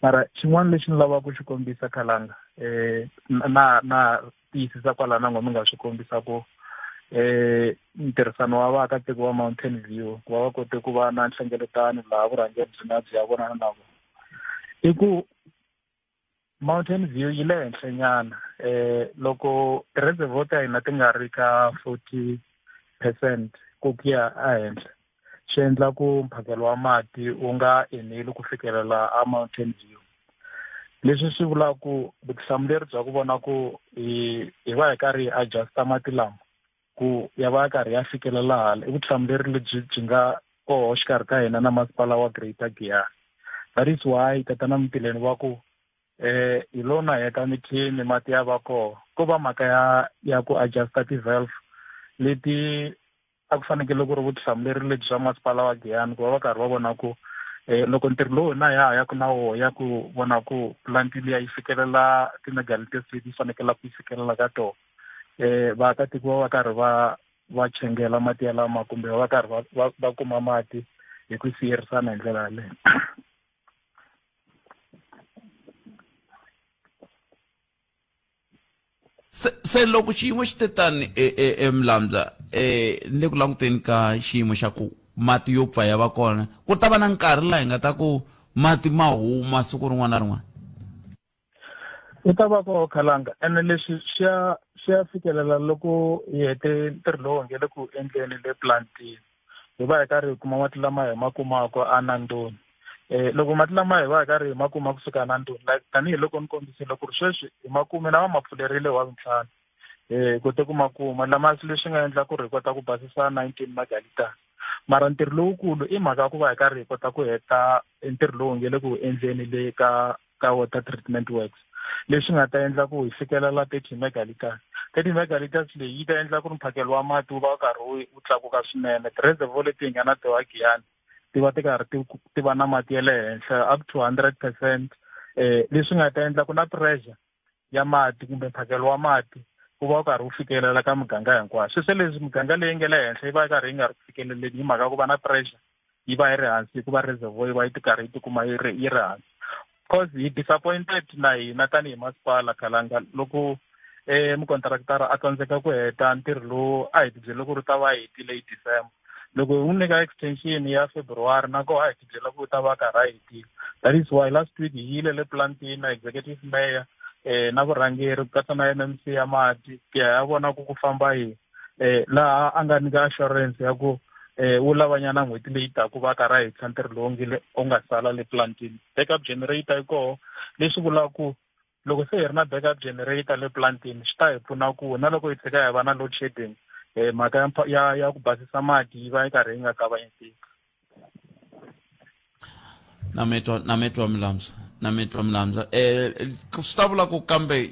Mara xin'wana lexi ni lavaka ku xi kombisa Khalanga, na tiyisisa kwala na n'we mi nga swi kombisa ku ntirhisano wa vaakatiko va Mountain View ku va va kote ku va na nhlengeletano laha vurhangeri byi nga byi ya vonana na vona, i ku Mountain View yi le henhla nyana. Loko ti-reservoir ta hina ti nga ri ka 40% ku ya ehenhla, swi endla ku mphakelo wa mati wu nga eneli ku fikelela a Mountain View. Leswi swi vula ku vutihlamuleri bya ku vona ku hi va hi karhi hi adjusta mati lama ku ya va ya karhi ya fikelela hala i vutihlamuleri lebyi byi nga koho xikarhi ka hina na masipala wa Greater Giyani. That is why tatana Mutileni va ku hi lo na heta mithini mati ya va koho, ko va mhaka ya ku adjusta ti-valve leti a ku fanekele ku ri vutihlamuleri lebyi bya masipala wa Giyani ku va va karhi va vona ku loko ntirho lowu na ya ha ya ku na woho ya ku vona ku plant liya yi fikelela ti-megaliters leti yi fanekelaka ku yi fikelela ka tona, vaakatiko va va karhi va chengela mati yalama kumbe va va karhi va kuma mati hi ku siyerisana hi ndlela yaleyo. Se loko xiyimo xi te tani eMlambya, ni le ku languteni ka xiyimo xa ku mati yo pfa ya va kona, ku ta va na nkarhi laha hi nga ta ku mati ma huma siku rin'wana na rin'wana? Ku ta va koho Khalanga, ene leswi swi ya fikelela loko hi hete ntirho lowu hi nge le ku endleni le plantini, hi va hi karhi hi kuma mati lama hi ma kumaka eNandoni. Loko mati lama hi va hi karhi hi ma kuma kusuka eNandoni, like tanihiloko ni kombisile ku ri sweswi hi ma kume na va ma pfulerile wa vuntlhanu, hi kote ku ma kuma lama leswi nga endla ku ri hi kota ku basisa 19 megaliters. Mara ntirho lowukulu i mhaka ya ku va hi karhi hi kota ku heta ntirho lowu nge le ku endleni le ka water treatment works, leswi nga ta endla ku hi fikelela 30 megaliters. 30 megaliters leyi yi ta endla ku ri mphakelo wa mati wu va wu karhi wu tlakuka swinene. Ti-reservoir leti hi nga na tona Giyani ti va ti karhi ti va na mati ya le henhla up to 100%, leswi nga ta endla ku na pressure ya mati kumbe mphakelo wa mati wu va wu karhi wu fikelela ka miganga hinkwayo. Sweswo leswi miganga leyi nga le henhla yi va yi karhi yi nga ri ku fikeleleni hi mhaka ya ku va na pressure yi va yi ri hansi, hikuva reservoir yi va yi karhi yi tikuma yi ri hansi. Because hi disappointed na hina tanihi masipala Khalanga loko mukontraktara a tsandzeka ku heta ntirho lowu a hi tibyele ku ri ta va hetile hi December. Loko hi n'wi nyika extension ya February na koho a hi tibyela ku ta va karhi a hetile. That is why last week hi yile le plantini na executive mayor na vurhangeri ku katsa na MMC ya mati ku ya ya vona ku ku famba yini. Laha a nga nyika assurance ya ku wu lavanyana n'hweti leyi taka va karhi a hetisa ntirho lowu nge u nga sala le plantini. Backup generator yi koho, leswi vulaka ku loko se hi ri na backup generator le plantini swi ta hi pfuna ku na loko hi tshika hi va na load shedding, mhaka ya ku basisa mati yi va yi karhi yi nga kavanyeteki. Na mitwa Mlambya, na mitwa Mlambya. Swi ta vula ku kambe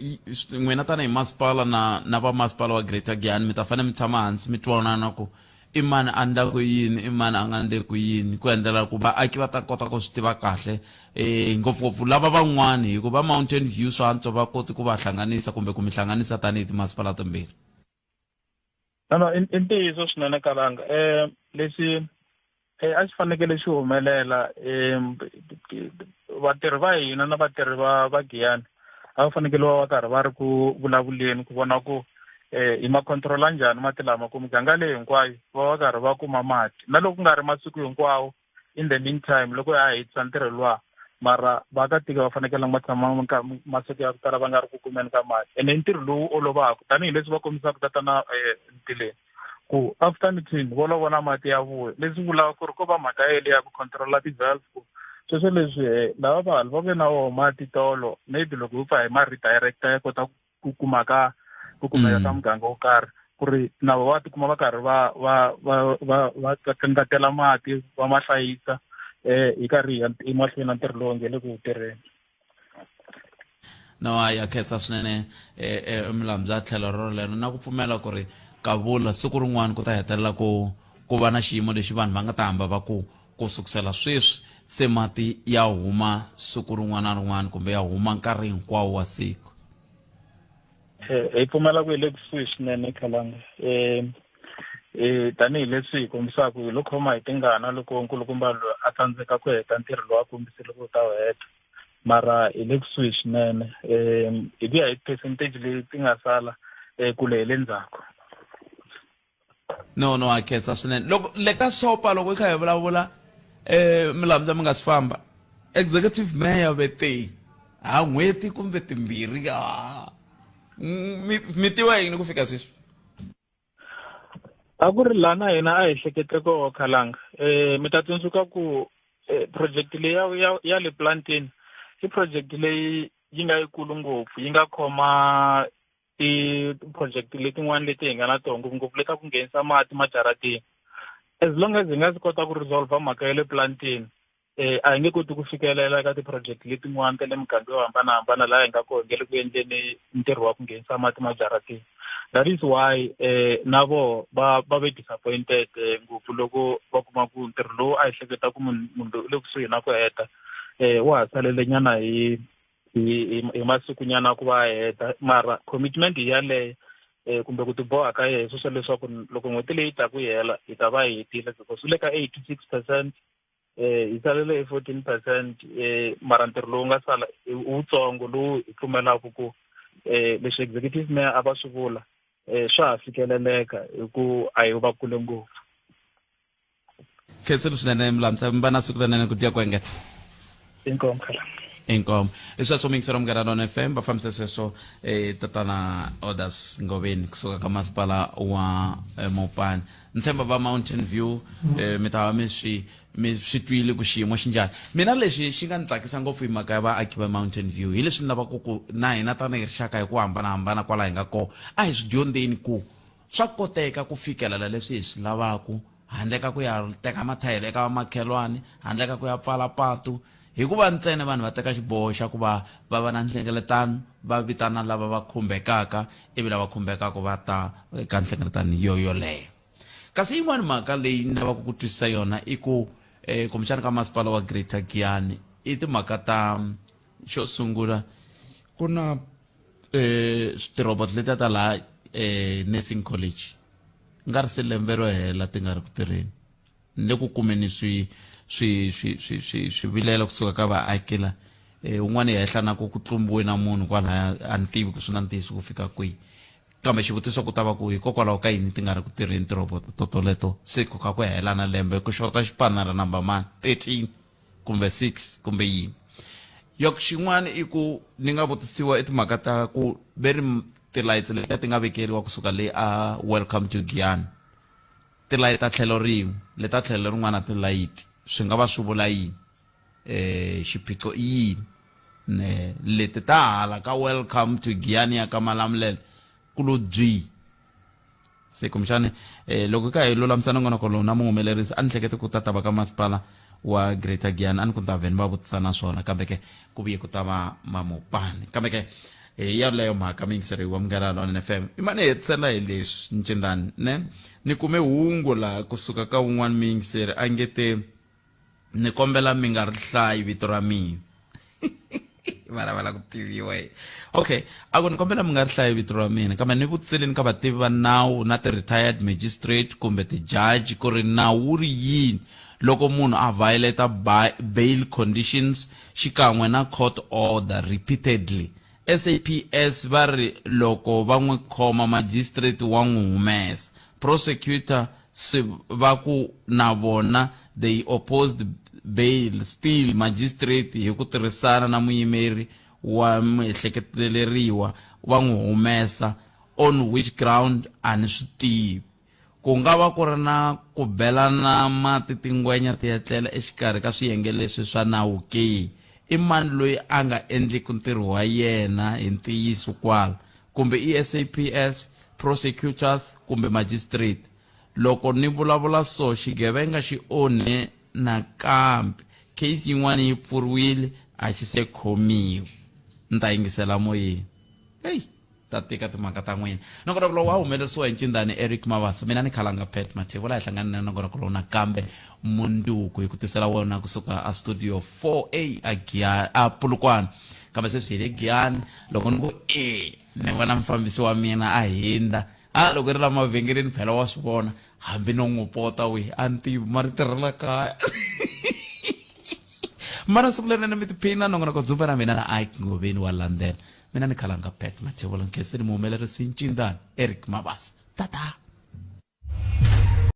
n'wina tanihi masipala na va masipala wa Greater Giyani mi ta fanele mi tshama hansi mi twanana ku i mani a endlaku yini, i mani a nga endleku yini, ku endlela ku vaaki va ta kota ku swi tiva kahle, ngopfungopfu lava van'wani, hikuva Mountain View swa antswa va koti ku va hlanganisa kumbe ku mi hlanganisa tanihi timasipala timbirhi. No, no, i ntiyiso swinene Kalanga. Leswi a xi fanekele xi humelela, vatirhi va hina na vatirhi va Giyani a va fanekele va va karhi va ri ku vulavuleni ku vona ku eh hi ma controla njhani mati lama ku miganga leyi hinkwayo va va karhi va kuma mati na loko ku nga ri masiku hinkwawo in the meantime loko ya hetisa ntirho luwa mara vaakatiko va fanekele va tshama masiku ya ku tala va nga ri ku kumeni ka mati ene i ntirho lowu olovaka tanihileswi va kombisaka tatana um ntileni ku after meeting vo lo vona mati ya vuya leswi vulaka ku ri ko va mhaka yele ya ku controla ti-valve ku sweswo leswi eh, lava vanhu va ve na woho mati tolo maybe loko hi pfa hi ma redirecta ya kota ku kuma ka ku kumeka ka muganga wo karhi ku ri na vo va tikuma va karhi va va va va va kangatela mati va ma hlayisa eh hi karhi hi ya emahlweni na ntirho lowu nge le ku wu tirheni no ya khensa swinene eh, eh, milambu ya tlhelo rolero na ku pfumela ku ri kavula siku rin'wana ku ta hetelela ku ku va na xiyimo lexi vanhu va nga ta hamba va ku ku sukusela sweswi se mati ya huma siku rin'wana na rin'wana kumbe ya huma nkarhi hinkwawo wa siku eh, hi pfumela ku hi le kusuhi swinene khalanga um eh tanihileswi hi kombisaka hi lo khoma hi tingana loko nkulukumba loyi a tsandzeka ku heta ntirho lowu a kombisile ku ta wu heta mara hi le kusuhi swinene um hi ku ya hi percentage leyi ti nga sala um kule hi le ndzhaku no no a khensa swinene loko le ka sopa loko hi kha hi vulavula um milambu mi nga si famba executive mayor vete ha n'hweti kumbe timbirhi ha mi tiva yini ku fika sweswi A ku ri laha na hina a hi hlekete koho khalanga um mi ta tsundzuka ku project leyi ya ya ya le plantini i project leyi yi nga yikulu ngopfu yi nga khoma ti-project letin'wana leti hi nga na tona ngopfungopfu leta ku nghenisa mati majarateni as long as hi nga swi kota ku resolve mhaka ya le plantini eh a hi nge koti ku fikelela eka ti-project letin'wana ta le miganga yo hambanahambana laha hi nga kona nge le ku endleni ntirho wa ku nghenisa mati majarateni that is why eh na voho va va ve disappointed eh, ngopfu loko va kuma ku ntirho lowu a hi hleketa ku munhu munhu loyi u le kusuhi na ku heta eh wa ha salele nyana hi hi hi masiku nyana ku va a heta mara commitment hi yaleyo eh kumbe ku tiboha ka yehe sweswo leswaku loko n'hweti leyi taku yi hela hi ta va hi hetile because u le ka 86 percent eh hi salele hi 14 percent eh mara ntirho lowu nga sala i wutsongo lowu hi pfumelaka ku eh leswi executive mayor a va swi vula eh swa ha fikeleleka hi ku a hi va kule ngopfu khensile swinene milamisa mi va na siku lerinene ku dya ku engeta inkomu khala inkomu i sweswo muyingiseri wa munghana lona fm va fambisa sweswo eh, tatana orders ngoveni kusuka ka masipala wa eh, mopani ni tshemba va mountain view eh, mi ta va mi swi mi swi twile ku xiyimo xi njhani mina lexi xi nga ni tsakisa ngopfu hi mhaka ya vaaki va mountain view hi leswi ni lavaka ku na hina tanihi rixaka hi ku hambanahambana kwala hi nga kona a hi swi dyondzeni ku swa koteka ku fikelela leswi hi swi lavaka handle ka ku ya teka mathayele eka vamakhelwani handle ka ku ya pfala patu hikuva ntsena vanhu va teka xiboho xa ku va va va na nhlengeletano va vitana lava va khumbekaka ivi lava khumbekaka va ta eka nhlengeletano yo yoleyo kasi yin'wani mhaka leyi ni lavaka ku twisisa yona i ku eh, kumbexana ka masipala wa greater giyani i timhaka ta xo sungula ku na eh tirobot letiya ta laha eh nursing college nga ri se lembe ro hela ti nga ri ku tirheni ni le ku kumeni swi swi swi swi swi swivilelo kusuka ka vaaki la eh un'wana ya hehla na ku ku tlumbiwe na munhu kwalaya a ni tivi ku swi na ntiyiso ku fika kwihi kambe xivutiso ku ta va ku hikokwalaho ka yini ti nga ri ku tirheni tirhoboto totoleto se ku kha ku hela na lembe ku xota xipanara number ma 13 kumbe 6 kumbe yini yok xin'wana i ku ni nga vutisiwa i timhaka ta ku ve ri tilayitsi letiya ti nga vekeriwa kusuka le a welcome to Giyani tilayita tlhelo rin'we leta tlhelo lerin'wana tilayiti swi nga va swi vula yini eh xiphiqo i yini ne leti ta hala ka welcome to Giyani ya ka Malamulele ku lo byi se kumbexani eh, loko ka hi lulamisa nongonoko lowu na muhumelerisi a ni hlekete ku ta ta va ka masipala wa greater giyani a ni ku ta vheni va vutisa na swona kambe ke ku vuye ku ta va mamopani kambe ke hi yaleyo mhaka miyingiseri wa munghana lonene fm i mane hetisela hi leswi ncindani ne ni kume hungu la kusuka ka wun'wana miyingiseri a nge te ni kombela mi nga ri hlayi vito ra mina va lavela ku tiviwa yi okay a ku ni kombela mi nga ri hlayi vito ra mina kambe ni vutiseleni ka vativi va nawu na ti-retired magistrate kumbe ti-judge ku ri nawu wu ri yini loko munhu a violata bail conditions xikan'we na court order repeatedly. SAPS va ri loko va n'wi khoma magistrate wa n'wi humesa. Prosecutor se va ku na vona they opposed bail still magistrate hi ku tirhisana na muyimeri wa muehleketeleriwa va n'wi humesa on which ground a ni swi tivi. Ku nga va ku ri na ku belana mati tingwenya ti etlela exikarhi ka swiyenge leswi swa nawu ke? I mani loyi a nga endliki ntirho wa yena hi ntiyiso kwala? Kumbe i SAPS, prosecutors kumbe magistrate? Loko ni vulavula so, xigevenga xi onhe nakambe. Case yin'wana yi pfuriwile, a xi se khomiwa. Ni ta yingisela moyeni. Heyi! Ta tika timhaka ta n'wina. Nongonoko lowu wa humelerisiwa hi ncindani Eric Mabaso. Mina ni Khalanga Pat Mathebula. Hi hlangana na nongonoko lowu nakambe munduku hi ku tisela wona kusuka a studio 4A a Giyani, a Polokwane. Kambe sweswi hi le Giyani. Loko ni ku e ni vona mufambisi wa mina a hindza. A loko ri la mavhengeleni phela wa swi vona hambi no n'wi pota we a ni tivi ma ri tirhela kaya. Mara siku lerinene mi tiphina nongonoko dzumba na mina na Ike Ngoveni wa landzela. Mina ni Khalanga Pat Mathebula, nkhenseni muhumelerisi Ncindani Eric Mabasa. Tata!